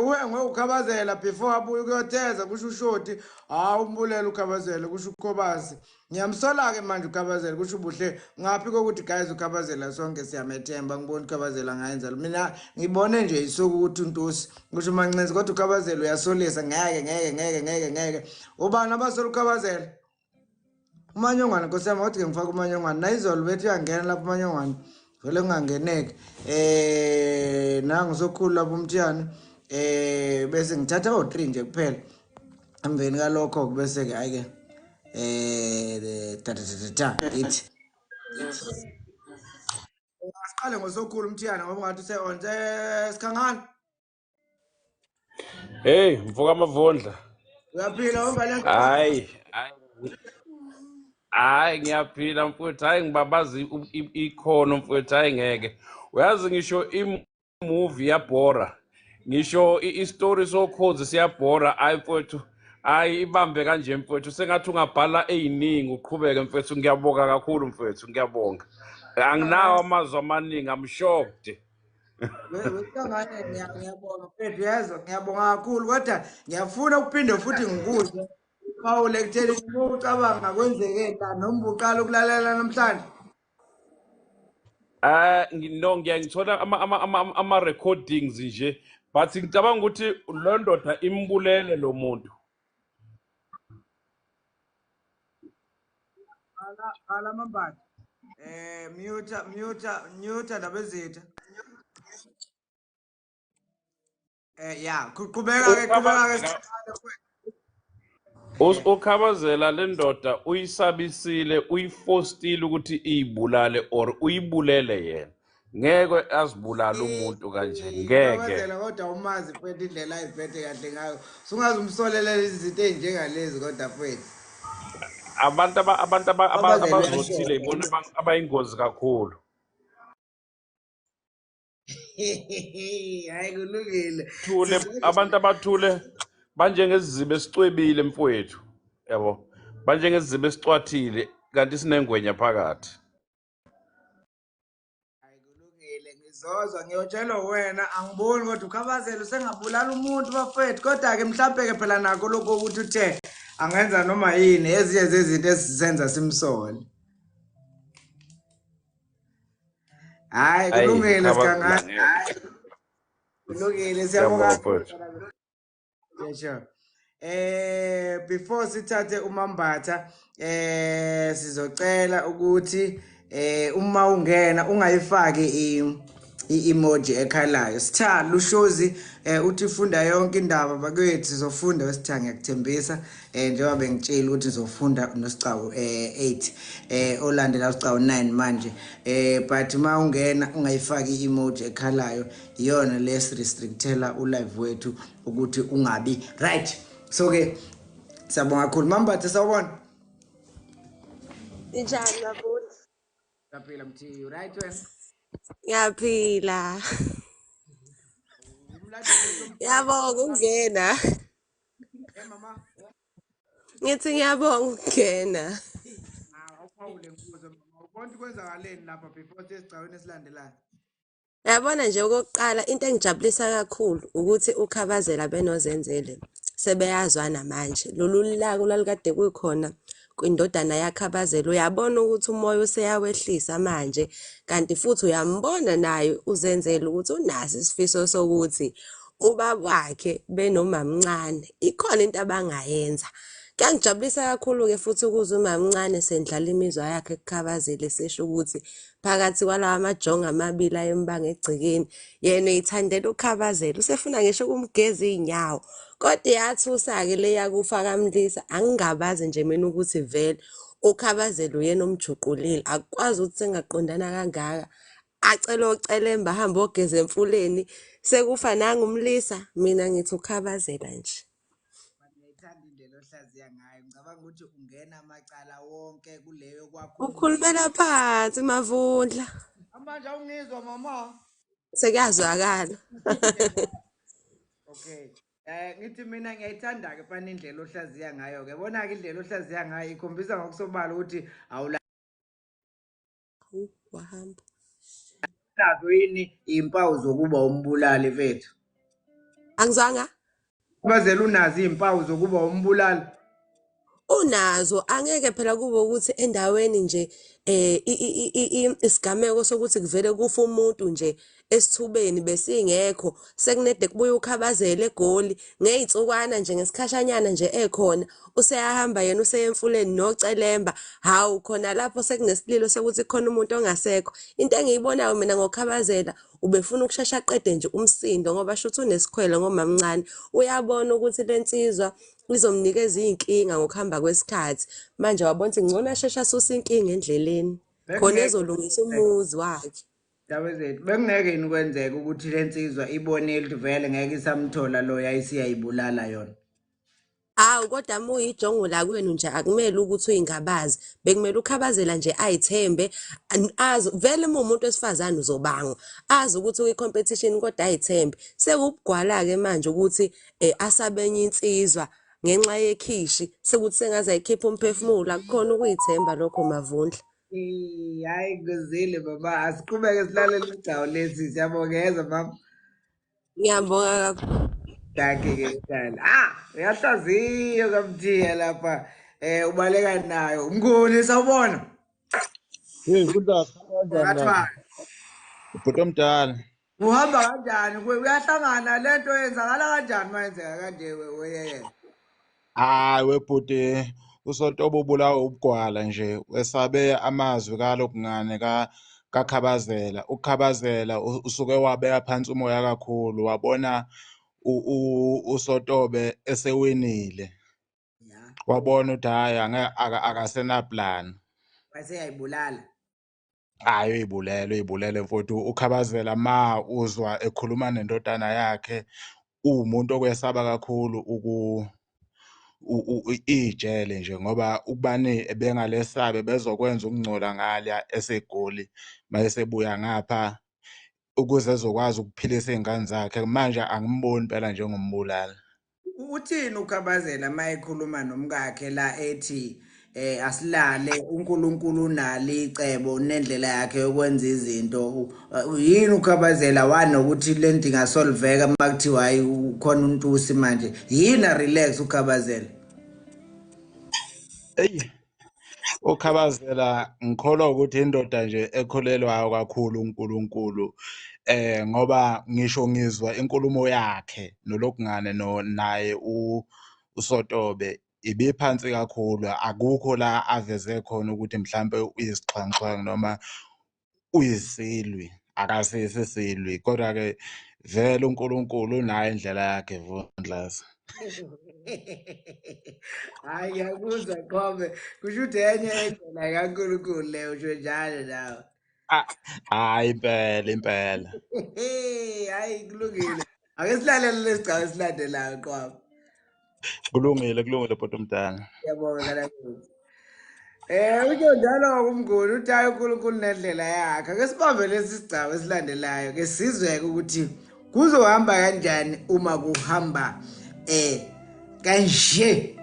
Uwe ngokukhabazela before abuye ukuyotheza kusho uShoti. Hawu umbulele ukhabazela kusho uKhobazi. Ngiyamsola ke manje ukhabazela kusho uBuhle. Ngaphi kokuthi guys ukhabazela sonke siyamethemba ngibona ukhabazela ngayenza mina ngibone nje isuku ukuthi uNtusi kusho uMancinzi kodwa ukhabazela uyasolisa ngeke ngeke ngeke ngeke ngeke ubani abasola ukhabazela uManyongwane nkosi yami kodwa ke ngifaka uManyongwane nayizolo bethi uyangena lapho uManyongwane vele kungangeneki nangu sokhulu lapho umthiyane bese ngithatha o3 nje kuphela emveni kalokho bese ke ayike ta ta ta ta ithi siqale ngosokhulu umthiyane ngoba ungathi use on sikhangana. Hey mfoka Mavundla. Uyaphila wongane? Hayi hayi ngiyaphila mfowethu, hayi ngibabaza ikhono mfowethu, hayi ngeke. Uyazi ngisho imovie yabhora, ngisho istory sokhozi siyabhora, hayi mfowethu, hayi ibambe kanje mfowethu, sengathi ungabhala eziningi uqhubeke mfowethu. Ngiyabonga kakhulu mfowethu, ngiyabonga. Anginawo amazwi amaningi, I'm shocked. Wekangane ngiyabonga mfethu, yezwa ngiyabonga kakhulu kodwa ngiyafuna ukuphinde futhi ngikuzwe Paul ekutheni uma ucabanga kwenzeke la noma uqala ukulalela namhlanje. No ngiyangithola ama recordings nje but ngicabanga ukuthi lo ndoda imbulele lo muntu. Ala mambali. Mute mute mute ndabezitha. Ya qhubeka ke qhubeka ke. Ukhabazela le ndoda uyisabisile, uyifostile ukuthi iyibulale or uyibulele yena. Ngeke azibulale umuntu kanje, ngeke. Ukhabazela kodwa umazi mfethu indlela ayiphethe kahle ngayo. Sungaze umsolelela izinto ezinjengalezi kodwa mfethu. Abantu abazothile ibona abayingozi kakhulu. Hayi kulungile. Thule abantu abathule banjengeziziba esicwebile mfowethu. Yabo. Banjengeziziba esicwathile kanti sinengwenya phakathi. Hayi kulungile ngizozwa ngiyotshelwa wena angiboni kodwa ukhabazela usengabulala umuntu bafethu kodwa ke mhlambe ke phela nakho lokho ukuthi uthe angenza noma yini ezinye zezinto esizenza simsole. Hayi Ayi kulungile Khabazela sigangane. ngeke. Kulungile Siyabonga siyabonga. mfowethu. Yeah, sure. Before sithathe uMambatha sizocela ukuthi uma ungena ungayifaki i-emoji ekhalayo. Sitha Lushozi uthi funda yonke indaba bakwethu sizofunda wesitha ngiyakuthembisa njengoba bengitshela ukuthi ngizofunda nosicawu 8 olandela usicawu 9 manje but uma ungena ungayifaki i-emoji ekhalayo iyona lesi-restrictela ulive wethu ukuthi ungabi right. So ke siyabonga kakhulu Mambatha, sawubona. Njani Mabunda? Siyaphila Mthiyu, right wena? Ngiyaphila. Umlandeli wethu omdala. Ngiyabonga ukungena. Mama. Ngithi ngiyabonga ukungena. Awuphawule ngikuzwe mama. Ubona ukuthi kwenzakaleni lapha before siye esigcawini esilandelayo. Yabona nje okokuqala into engijabulisa kakhulu ukuthi uKhabazela benoZenzele sebeyazwana manje. Lolu laka olwalukade kukhona kwindodana yaKhabazela uyabona ukuthi umoya useyawehlisa manje, kanti futhi uyambona naye uZenzele ukuthi unaso isifiso sokuthi ubaba wakhe benomamncane ikhona into abangayenza. Kuyangijabulisa kakhulu-ke futhi ukuzwa umamncane sendlala imizwa yakhe kuKhabazela esesho ukuthi phakathi kwalawa majongo amabili ayembanga egcekeni yena uyithandela uKhabazela usefuna ngisho ukumgeza iy'nyawo. Kodwa iyathusa-ke le yakufa kamlisa, angingabazi nje mina ukuthi vele uKhabazela uyena omjuqulile, akukwazi ukuthi sengaqondana kangaka acele ocelemba ahambe ogeza emfuleni sekufa nangumlisa. Mina ngithi uKhabazela nje. Ngiyayithanda indlela ohlaziya ngayo. Ngicabanga ukuthi ungena amacala wonke kuleyo kwakho umndeni. Ukhulumela phansi Mavundla. Manje awungizwa mama. Sekuyazwakala. Okay. Ngithi mina ngiyayithanda ke fana indlela ohlaziya ngayo ke. Bona ke indlela ohlaziya ngayo ikhombisa ngokusobala ukuthi awulazo Wahamba. yini impawu zokuba umbulali mfethu. Angizwanga? Bazela unazo izimpawu zokuba umbulali. Unazo, angeke phela kube ukuthi endaweni nje isigameko sokuthi kuvele kufa umuntu nje esithubeni besingekho, sekunede kubuye uKhabazela eGoli ngey'nsukwana nje ngesikhashanyana nje ekhona useyahamba yena useye emfuleni nocelemba. Hawu khona lapho sekunesililo sokuthi khona umuntu ongasekho. Into engiyibonayo mina ngoKhabazela ubefuna ukushesha aqede nje umsindo ngoba shuthi unesikhwele ngomamncane. Uyabona ukuthi le nsizwa izomnikeza iy'nkinga ngokuhamba kwesikhathi. Manje wabona ukuthi ngcono asheshe asuse inkinga endleleni khona Bekungeke ezolungisa umuzi wakhe. Ndaba zethu bekungeke yini kwenzeka ukuthi le nsizwa ibonile ukuthi vele ngeke isamthola lo yayisiyayibulala yona. Hawu kodwa uma uyijongo la kwenu nje akumele ukuthi uyingabazi, bekumele uKhabazela nje ayithembe azi vele uma umuntu wesifazane uzobangwa azi ukuthi ukwi-competition kodwa ayithembe. Sekubugwala-ke manje ukuthi asabenye insizwa ngenxa yekhishi sekuthi sengaze ayikhiphe umphefumulo, akukhona ukuyithemba lokho Mavundla. Hayi kuzile baba, asiqhubeke silalele igcawu lesi siyabongeza mama. Ngiyabonga kakhulu. Dankie ke mntana. Ah, uyahlaziya kaMthiya lapha. Ubaleka nayo. Mnguni sawubona. Hey, Mfundisi, kanjani la? Ngathwa. Ubhuti omdala. Uhamba kanjani? Uyahlangana lento yenzakala kanjani mayenzeka kanje weyeye? Hayi webhuti, uSontobo ubulawa ubugwala nje, wesabe amazwi kalokungane kaKhabazela. UKhabazela usuke wabeka phansi umoya kakhulu, wabona uSotobe esewinile. Ya. Wabona ukuthi hhayi akasena plan. Waseyayibulala. Hhayi uyibulele, uyibulele mfowethu. UKhabazela ma uzwa ekhuluma nendodana yakhe, uwumuntu okwesaba kakhulu ijele nje, ngoba ukubani ebengalesabe bezokwenza ukungcola ngalya eseGoli mayesebuya ngapha ukuze ezokwazi ukuphilisa iy'ngane zakhe. Manje angimboni phela njengombulali. Uthini uKhabazela uma ekhuluma nomkakhe la ethi asilale uNkulunkulu unalo icebo nendlela yakhe yokwenza izinto. Yini uKhabazela wanokuthi le nto ingasolveka uma kuthiwa hayi ukhona untusi manje? Yini a relax uKhabazela? Eyi, UKhabazela ngikholwa ukuthi indoda nje ekholelwayo kakhulu uNkulunkulu, ngoba ngisho ngizwa inkulumo yakhe nolokungane no naye uSotobe ibiphansi kakhulu, akukho la aveze khona ukuthi mhlampe uyisixhwanguxhwangu noma uyisilwi, akasiso isilwi, kodwa-ke vele uNkulunkulu unayo indlela yakhe Vundlas. Hayi ngiyakuzwa Qhobe, kusho ukuthi enye indlela kaNkulunkulu leyo, usho njalo nawe. Ah, Hayi impela impela. Hayi kulungile. Ake silalele lesigcawu esilandelayo Qhobe. Kulungile kulungile bhuti omdala. Ngiyabonga kakhulu. Usho njalo umnguni uthi hayi uNkulunkulu nendlela yakhe. Ake sibambe lesi sigcawu esilandelayo ke sizweke ukuthi kuzohamba kanjani uma kuhamba kanje.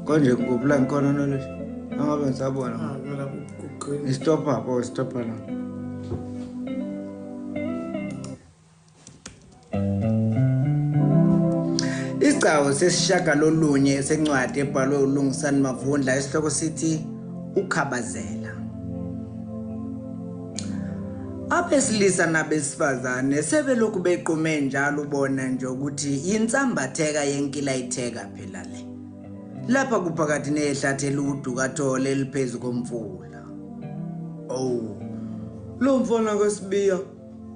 Konje kuphi la ngikhona knowledge? Angabe ngisabona. Ah, phela ku-green. Stop up, oh stop la. Isigcawu sesishiyagalolunye sencwadi ebhalwe uLungisani Mavundla esihloko sithi Ukhabazela. Abesilisa nabesifazane sebelokhu bequme njalo ubona nje ukuthi yinsambatheka yenkilayitheka phela le. Lapha kuphakathi nehlathi eludu kaThole eliphezu komfula. Oh, lo mfana kaSibiya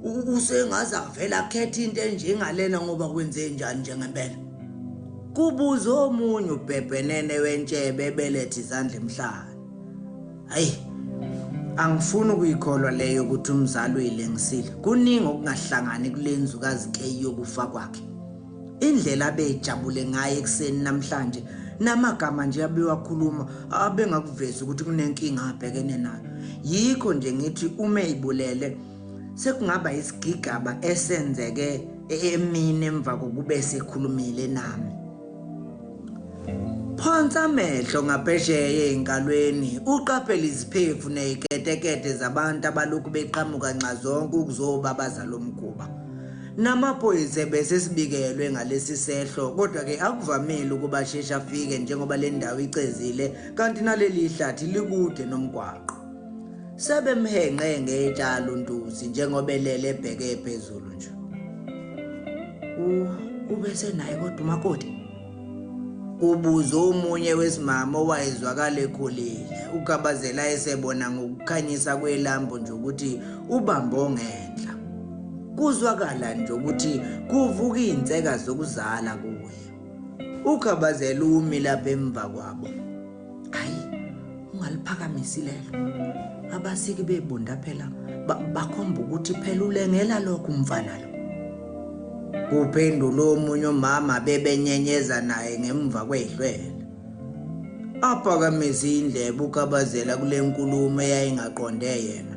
usengaze avele akhethe into enjengalena ngoba kwenze njani nje ngempela? Kubuza omunye ubhebhenene wentshebe ebelethe izandla emhlane. Hayi, angifuni ukuyikholwa leyo ukuthi umzali uyilengisile. Kuningi okungahlangani kule nzukazi ke yokufa kwakhe. Indlela abejabule ngayo ekuseni namhlanje namagama nje abewakhuluma abengakuvezi ukuthi kunenkinga abhekene nayo. Yikho nje ngithi uma eyibulele sekungaba isigigaba esenzeke emini emva kokube sekhulumile nami. Phonsa amehlo ngaphesheya ey'nkalweni, uqaphele iziphefu ney'ketekete zabantu abalokhu beqhamuka nxazonke ukuzobabaza lo mkhuba. Namaphoyisa ebesesibikelwe ngalesi sehlo, kodwa-ke akuvamile ukuba asheshe afike njengoba le ndawo icezile kanti naleli hlathi likude nomgwaqo. Sebemhenqe ngetshalo uNtusi njengoba elele ebheke phezulu nje. Ubesenaye kodwa umakoti? Kubuza omunye wesimama owayezwakala ekhulile. UKhabazela esebona ngokukhanyisa kwelambu nje ukuthi ubambe ongenhla. Kuzwakala nje ukuthi kuvuka iy'nseka zokuzala kuye. UKhabazela umi lapha emva kwabo. Hayi, ungaliphakamisi lelo. Abasiki bebunda phela bakhomba ukuthi phela ulengela lokho umfana lo. Kuphendula omunye umama bebenyenyeza naye ngemva kwehlwele. Aphakamise indlebe uKhabazela kule nkulumo eyayingaqonde yena.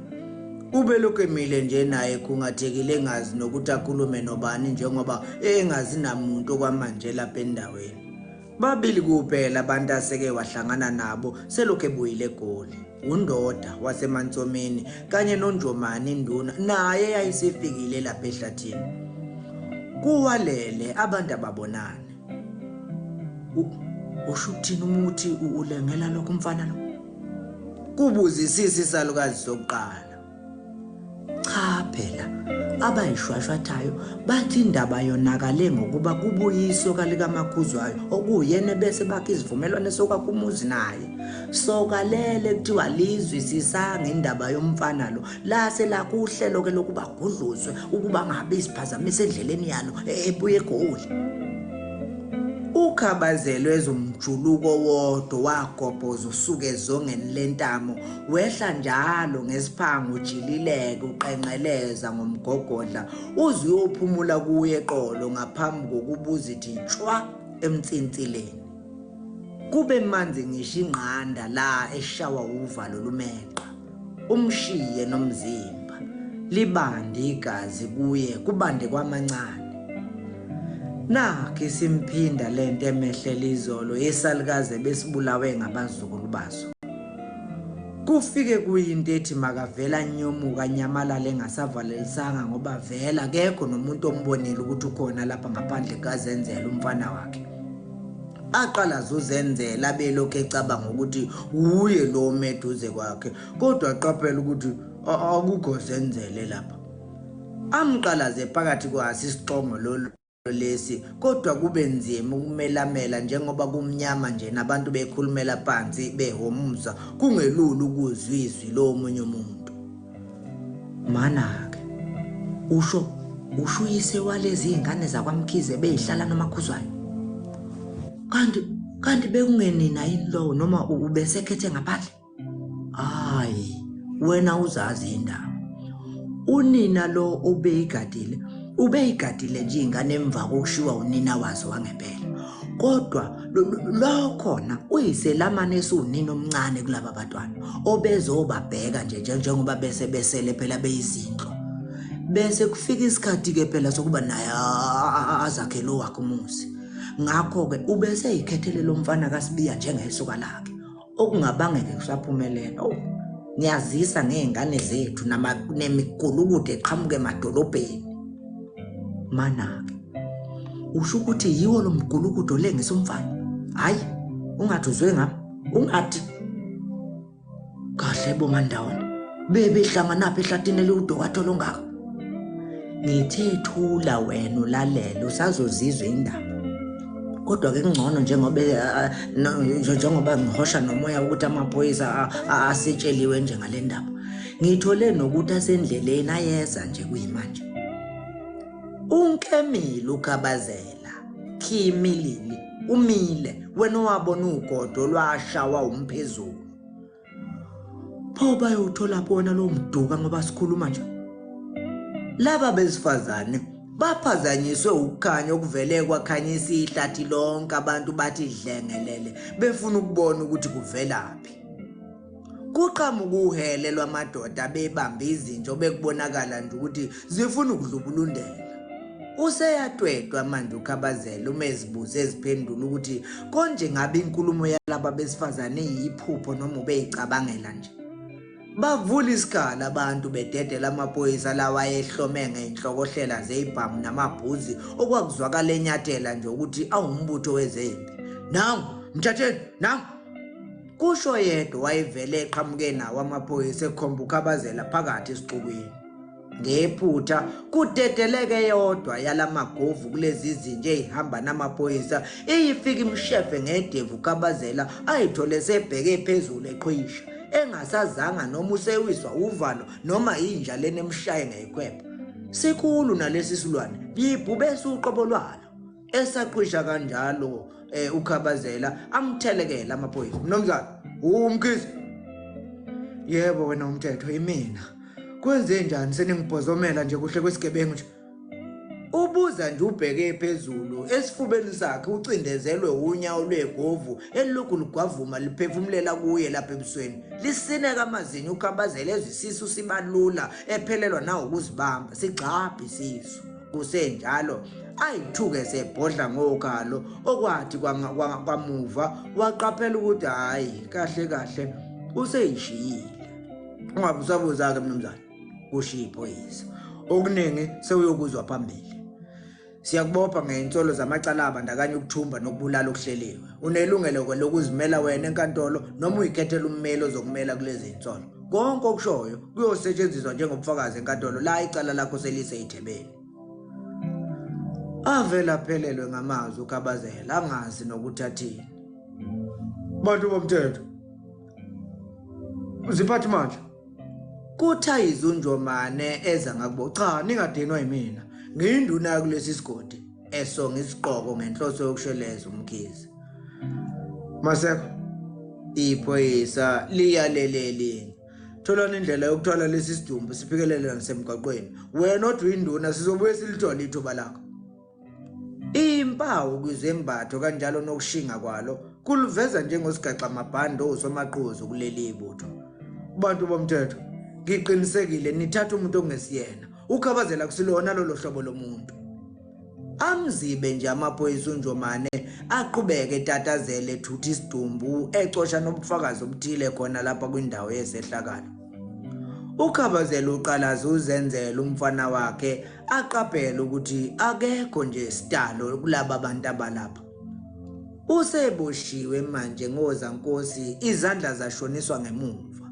Ubelokhu emile nje naye ekhungathekile engazi nokuthi akhulume nobani njengoba engazi namuntu okwamanje lapha endaweni. Babili kuphela abantu aseke wahlangana nabo selokhu ebuyile eGoli. UNdoda waseMansomini kanye noNjomani induna naye yayisifikile lapha ehlathini. Kuwalele abantu ababonani. Usho ukuthini uma uthi ulengela lokho umfana lo? Kubuzisisa isalukazi sokuqala. Cha phela abayishwashwathayo bathi indaba yonakale ngokuba kubuye isoka likaMakhuzwayo okuwuyena bese bakhe isivumelwano sokwakha umuzi naye. Soka lele kuthiwa lizwisisanga indaba yomfana lo lase lakho uhlelo ke lokuba gudluzwe ukuba ngabe isiphazamisa endleleni yalo ebuye eGoli. Ukhabazelwe ezomjuluko wodwa wagobhoza usuke ezongeni lentamo wehla njalo ngesiphango ujilileke uqenqeleza ngomgogodla uze uyophumula kuye eqolo ngaphambi kokubuza ithi tshwa emnsinsileni. Kube manzi ngisho ingqanda la eshawa uvalo lumeqa. Umshiye nomzimba. Libande igazi kuye kubande kwamancane. Nakho isimphinda lento emehlela izolo yesalukazi ebesibulawe ngabazukulu baso. Kufike kuyinto ethi makavela anyomuka anyamalale engasavalelisanga ngoba vele akekho nomuntu ombonile ukuthi ukhona lapha ngaphandle kukazenzela umfana wakhe. Aqalaze uzenzela abelokhu ecabanga ukuthi wuye lo ome eduze kwakhe kodwa aqaphela ukuthi akukho zenzele lapha. Amqalaze phakathi kwaso isixongo lolu lesi kodwa kube nzima ukumelamela njengoba kumnyama nje nabantu bekhulumela phansi behhomuza kungelula ukuzwa izwi lomunye umuntu. Mana-ke usho usho uyise walezi iy'ngane zakwaMkhize beyihlala noMakhuzwayo. Kanti kanti bekungenina yini lowo noma ubesekhethe ngaphandle? Hayi, wena uzazi indaba. Unina lo obeyigadile, ubeyigadile nje ingane emva kokushiwa unina wazo wangempela. Kodwa lo khona uyiselamane esiwunina omncane kulaba batwana obezobabheka nje njengoba bese besele phela beyizinhlo. Bese kufika isikhathi ke phela sokuba naye azakhele owakhe umuzi. Ngakho-ke ubeseyikhethele lo mfana kaSibiya njengesoka lakhe. Okungabangeke kusaphumelela. Oh, ngiyazisa ngey'ngane zethu nemigulukudu eqhamuka emadolobheni. Mana-ke usho ukuthi yiwo lo mgulukudu olengisa umfana? Hhayi, ungathi uzwe ngami, ungathi kahle bo mandawona bebehlanganaphi ehlathini eliwudokathola ongaka. Ngithe thula wena ulalele usazozizwa indaba. Kodwa ke kungcono njengoba njengoba ngihosha nomoya ukuthi amaphoyisa asetsheliwe nje ngale ndaba. Ngithole nokuthi asendleleni ayeza nje kuyimanje. Unkemile ukhabazela khimilili umile wena owabona ugodo lwashawa umphezulu. Pho bayowuthola bona lowo mduka ngoba sikhuluma nje. Laba besifazane baphazanyiswe ukukhanya okuvele kwakhanyisa ihlathi lonke abantu bathi dlengelele befuna ukubona ukuthi kuvelaphi. Kuqhamuka uhele lwamadoda bebambe izinja obekubonakala nje ukuthi zifuna ukudlubulundela. Useyatwetwa manje uKhabazela uma ezibuza eziphendula ukuthi konje ngabe inkulumo yalaba besifazane iyiphupho noma ubeyicabangela nje. Bavula isikhala abantu bededela amaphoyisa lawa ayehlome ngey'nhlokohlela zeyibhamu namabhuzi okwakuzwakala enyathela nje ukuthi awumbutho wezempi. Nangu, mthatheni, nangu! Kusho yedwa wayevele eqhamuke nawo amaphoyisa ekhomba uKhabazela phakathi esixukwini. Ngephutha kudedeleke eyodwa yalamagovu kulezi zinja ey'hamba namaphoyisa iyifika imshefe ngedevu uKhabazela ayithole sebheke phezulu eqhwisha engasazanga noma usewiswa uvalo noma inja lena emshaye ngeyikhwepha. Sikhulu nalesi silwane yibhubesi uqobo lwalo. Esaqhwisha kanjalo eh, uKhabazela amthelekela amaphoyisa. Mnumzane, uMkhize. Yebo wena umthetho imina. Kwenze njani seningibhozomela nje kuhle kwesigebengu nje? Ubuza nje ubheke phezulu esifubeni sakhe ucindezelwe unyawo lwegovu elilokhu lugwavuma liphefumulela kuye lapha ebusweni. Lisineka amazinyo uKhabazela ezwe isisu sibalula ephelelwa nawukuzibamba sigxabha isisu. Kusenjalo ayithuke sebhodla ngokhalo okwathi kwamuva waqaphela ukuthi hhayi kahle kahle useyishiyile. Ungabe usabuza-ke mnumzane, kusho iphoyisa. Okuningi sewuyokuzwa phambili. Siyakubopha ngey'nsolo zamacala abandakanya ukuthumba nokubulala okuhleliwe. Unelungelo-ke lokuzimela wena enkantolo noma uyikhethela ummeli ozokumela kulezi nsolo. Konke okushoyo kuyosetshenziswa njengobufakazi enkantolo la icala lakho seliseyithebeni. Avele aphelelwe ngamazwi uKhabazela angazi nokuthi athini. Bantu bomthetho. Ziphathimandla. Kuthayiza uNjomane eza ngakubo. Cha, ningadinwa yimina. Ngiyinduna kulesi sigodi esonga isiqoko ngenhloso yokusheleza uMkhize. Maseko, iphoyisa liyalele elinye. Tholani indlela yokuthwala lesi sidumbu siphikelele nasemgwaqweni. Wena odwa induna sizobuye silithole ithuba lakho. Impawu kwizembatho kanjalo nokushinga kwalo kuluveza njengosigaxa mabhande owusomaqhuzu kuleli ibutho. Bantu bomthetho, ngiqinisekile nithatha umuntu ongesiyena. Ukhabazela kusilona lolo hlobo lomuntu. Amzibe nje amaphoyisa uNjomane aqhubeke etatazele ethutha isidumbu ecosha nobufakazi obuthile khona lapha kwindawo yesehlakalo. Ukhabazela uqalaza uzenzela umfana wakhe aqaphele ukuthi akekho nje sidalo kulaba bantu abalapha. Useboshiwe manje ngozankosi izandla zashoniswa ngemuva.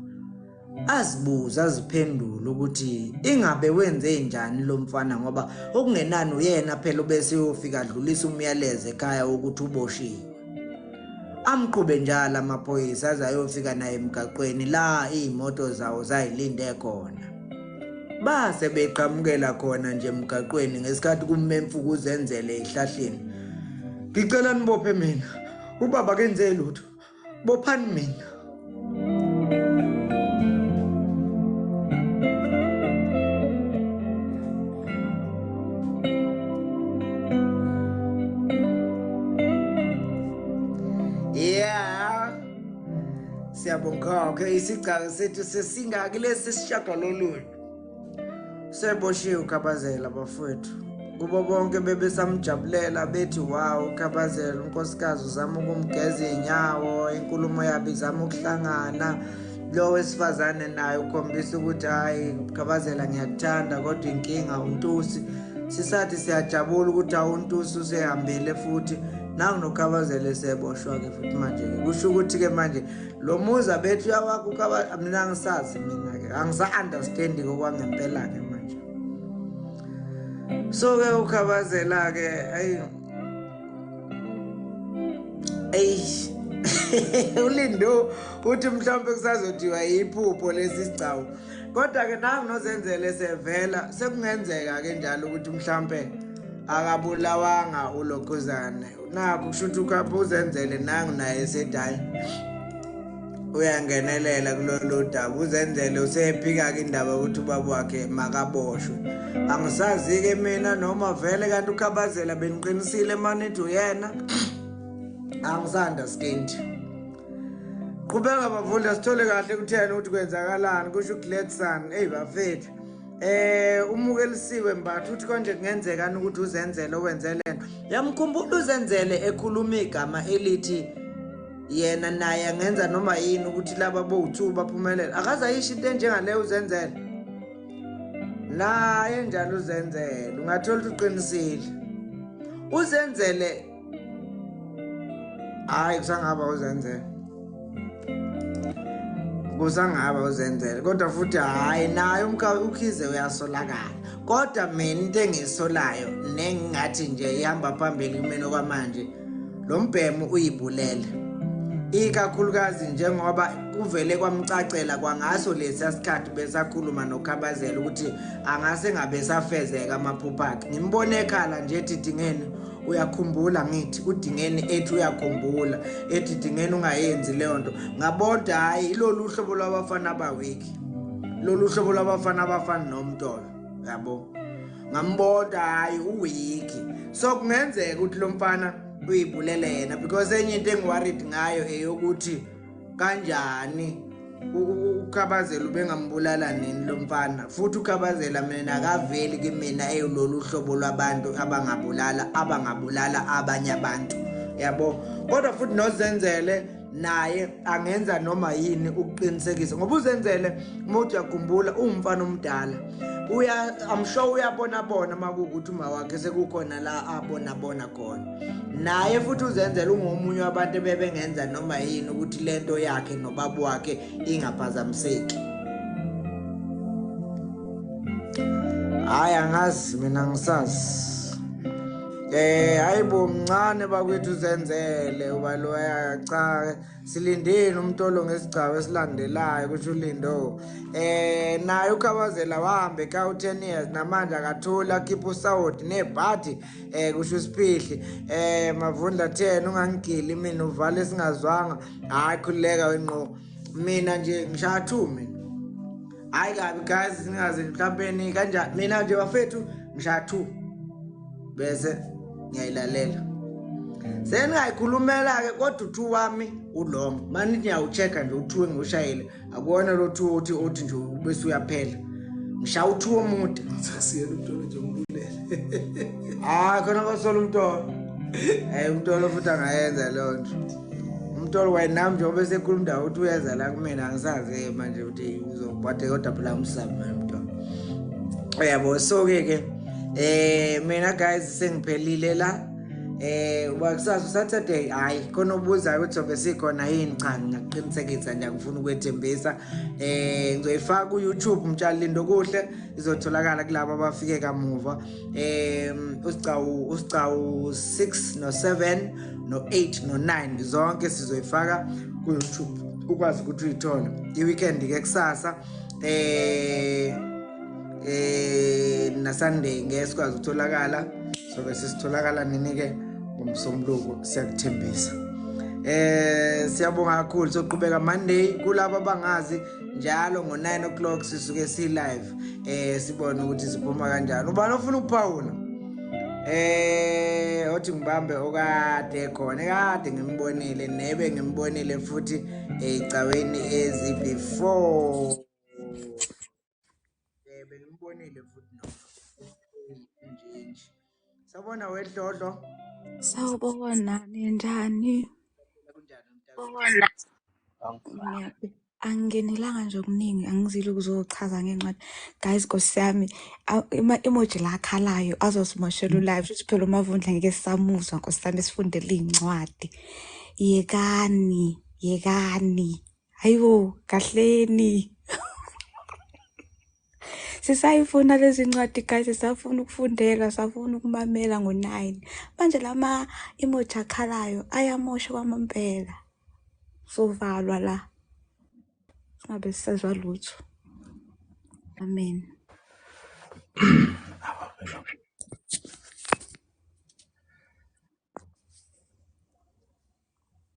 Azibuza aziphendula ukuthi ingabe wenze njani lo mfana ngoba okungenani uyena phela ubese uyofika adlulisa umyalezo ekhaya wokuthi uboshiwe. Amqhube njalo amaphoyisa aze ayofika naye emgaqweni la iy'moto zawo zayilinde khona. Base beqhamukela khona nje emgaqweni ngesikhathi kumemfuku uzenzele ehlahleni. Ngicela nibophe mina. Ubaba kenze lutho. Bophani mina. Yeah. Siyabonga. Okay, isigcawu sethu sesingaki lesi sishagalolunye. Seboshiwe uKhabazela bafowethu. Kubo bonke bebesamjabulela bethi wow uKhabazela unkosikazi uzama ukumgeza iy'nyawo, inkulumo yabo izama ukuhlangana. Lo wesifazane naye ukhombisa ukuthi hhayi Khabazela ngiyakuthanda kodwa inkinga uNtusi. Sisathi siyajabula ukuthi awu uNtusi usehambile futhi nangu noKhabazela eseboshwa-ke futhi manje-ke kusho ukuthi-ke manje lo muzi abethi uyawakha uKhabazela mina angisazi mina-ke angisa-understandi okwangempela-ke manje. So-ke uKhabazela-ke ayi eyi uLindo uthi mhlawumbe kusazothiwa yiphupho lesi sigcawu kodwa-ke nangu nozenzele sevela sekungenzeka-ke njalo ukuthi mhlawumbe akabulawanga ulokhuzane nakho kusho ukuthi ukhapha uzenzele nangu naye esethi hhayi uyangenelela kulolu daba uzenzele usephika-ke indaba yokuthi ubaba wakhe makaboshwe. Angisazi-ke mina noma vele kanti uKhabazela beniqinisile manithi uyena angisa-understand. Qhubeka bavundla sithole kahle kuthena ukuthi kwenzakalani kusho uGladson. Eyi bafethu umukelisiwe Mbatha uthi konje kungenzekani ukuthi uzenzele owenze lento. Yamkhumbula uzenzele ekhuluma igama elithi yena naye angenza noma yini ukuthi laba bowu-2 baphumelele. Akaze ayisho into enjengaleyo uzenzele. Naye njalo uzenzele ungathola ukuthi uqinisile. Uzenzele hayi kusangaba uzenzele. Kusangaba uzenzele kodwa futhi hayi naye uKhize uyasolakala. Kodwa mina into engiyisolayo nengingathi nje ihamba phambili kumina okwamanje lo mbhemu uyibulele. Ikakhulukazi njengoba kuvele kwamcacela kwangaso lesiya sikhathi besakhuluma noKhabazela ukuthi angase ngabe safezeka amaphupho akhe. Ngimbone ekhala nje ethi Dingeni uyakhumbula ngithi uDingeni ethi uyakhumbula ethi Dingeni ungayenzi leyo nto. Ngabona hayi ilolu hlobo lwabafana abawiki. Lolu hlobo lwabafana abafana noMtolo yabo. Ngambona hayi uwiki. So kungenzeka ukuthi lo mfana uyibulele yena because enye into engiworried ngayo eyokuthi kanjani uKhabazela ubengambulala nini lo mfana futhi uKhabazela mina akaveli kimina eyilolu hlobo lwabantu abangabulala abanye abantu yabo. Kodwa futhi nozenzele naye angenza noma yini ukuqinisekisa ngoba uzenzele uma uthi uyakhumbula uwumfana omdala uya I'm sure uyabona bona makuwukuthi uma wakhe sekukhona la abona bona khona naye futhi uzenzela ungomunye wabantu ebebengenza noma yini ukuthi lento yakhe nobaba wakhe ingaphazamiseki. Hayi angazi mina ngisazi. Hayibo mncane bakwethu uzenzele uba loya cha silindeni umtolo ngesigcawu esilandelayo kusho uLindo. Naye uKhabazela wahambe ka 10 years namanje akatholi akhipha usawoti nebhadi kusho uSiphihli. Mavundla 10 ungangigili mina uvale singazwanga. Hayi khululeka wenqo mina nje ngishaya 2 mina. Hayi kabi guys singaze mhlawumbe kanjani mina nje bafethu ngishaya 2 bese ngiyayilalela. Sengayikhulumela ke kodwa u2 wami ulong manje ngiyawuchecka nje u2 engiwushayile akuwona lo 2 othi nje bese uyaphela. Ngishaya u2 omude sasiyena umntwana nje umbulele. Hayi khona kwasola umntwana. Umntwana futhi angayenza leyo nto. Umntwana wayenami njengoba esekhuluma indawo uthi uyeza la kumina angisazi manje ukuthi uzobhade kodwa phela umsabi manje umntwana. Uyabo so ke ke mina guys sengiphelile la. Uba kusasa Saturday, hayi khona obuzayo ukuthi sobe sikhona yini. Cha, ngiyakuqinisekisa nje, angifuni ukwethembisa. Ngizoyifaka ku YouTube, Mtshali Lindokuhle, izotholakala kulabo abafike kamuva. Usigcawu 6 no 7 no 8 no 9 zonke sizoyifaka ku YouTube, ukwazi ukuthi uyithole. I-weekend ke kusasa na Sunday ngeke sikwazi ukutholakala, sobe sisitholakala nini ke? Ngomsombuluko, siyakuthembisa. Siyabonga kakhulu, soqhubeka Monday. Kulabo abangazi, njalo ngo9 o'clock sisuke si live, sibone ukuthi siphuma kanjani. Ubani ofuna ukuphawula? Othi ngibambe okade khona, kade ngimbonile, nebe ngimbonile futhi ecaweni ezi before, bengimbonile futhi no nje nje. Sawubona wedlodlo. Sawubona, ninjani? Kunjani mntakwethu? Angingenelanga nje okuningi, angizile ukuzochaza ngencwadi. Guys, Nkosi yami, ama-emoji la akhalayo azosimoshela ulive. Shuthi phela uMavundla ngeke sisamuzwa, Nkosi yami, sifundele iy'ncwadi. Yekani, yekani. Hayibo, kahleni. Sisayifuna lezi ncwadi guys, sisafuna ukufundelwa, sisafuna ukumamela ngo-9. Manje lama emoji akhalayo ayamosha kwamampela. Sovalwa la. Singabe sisezwa lutho. Amen.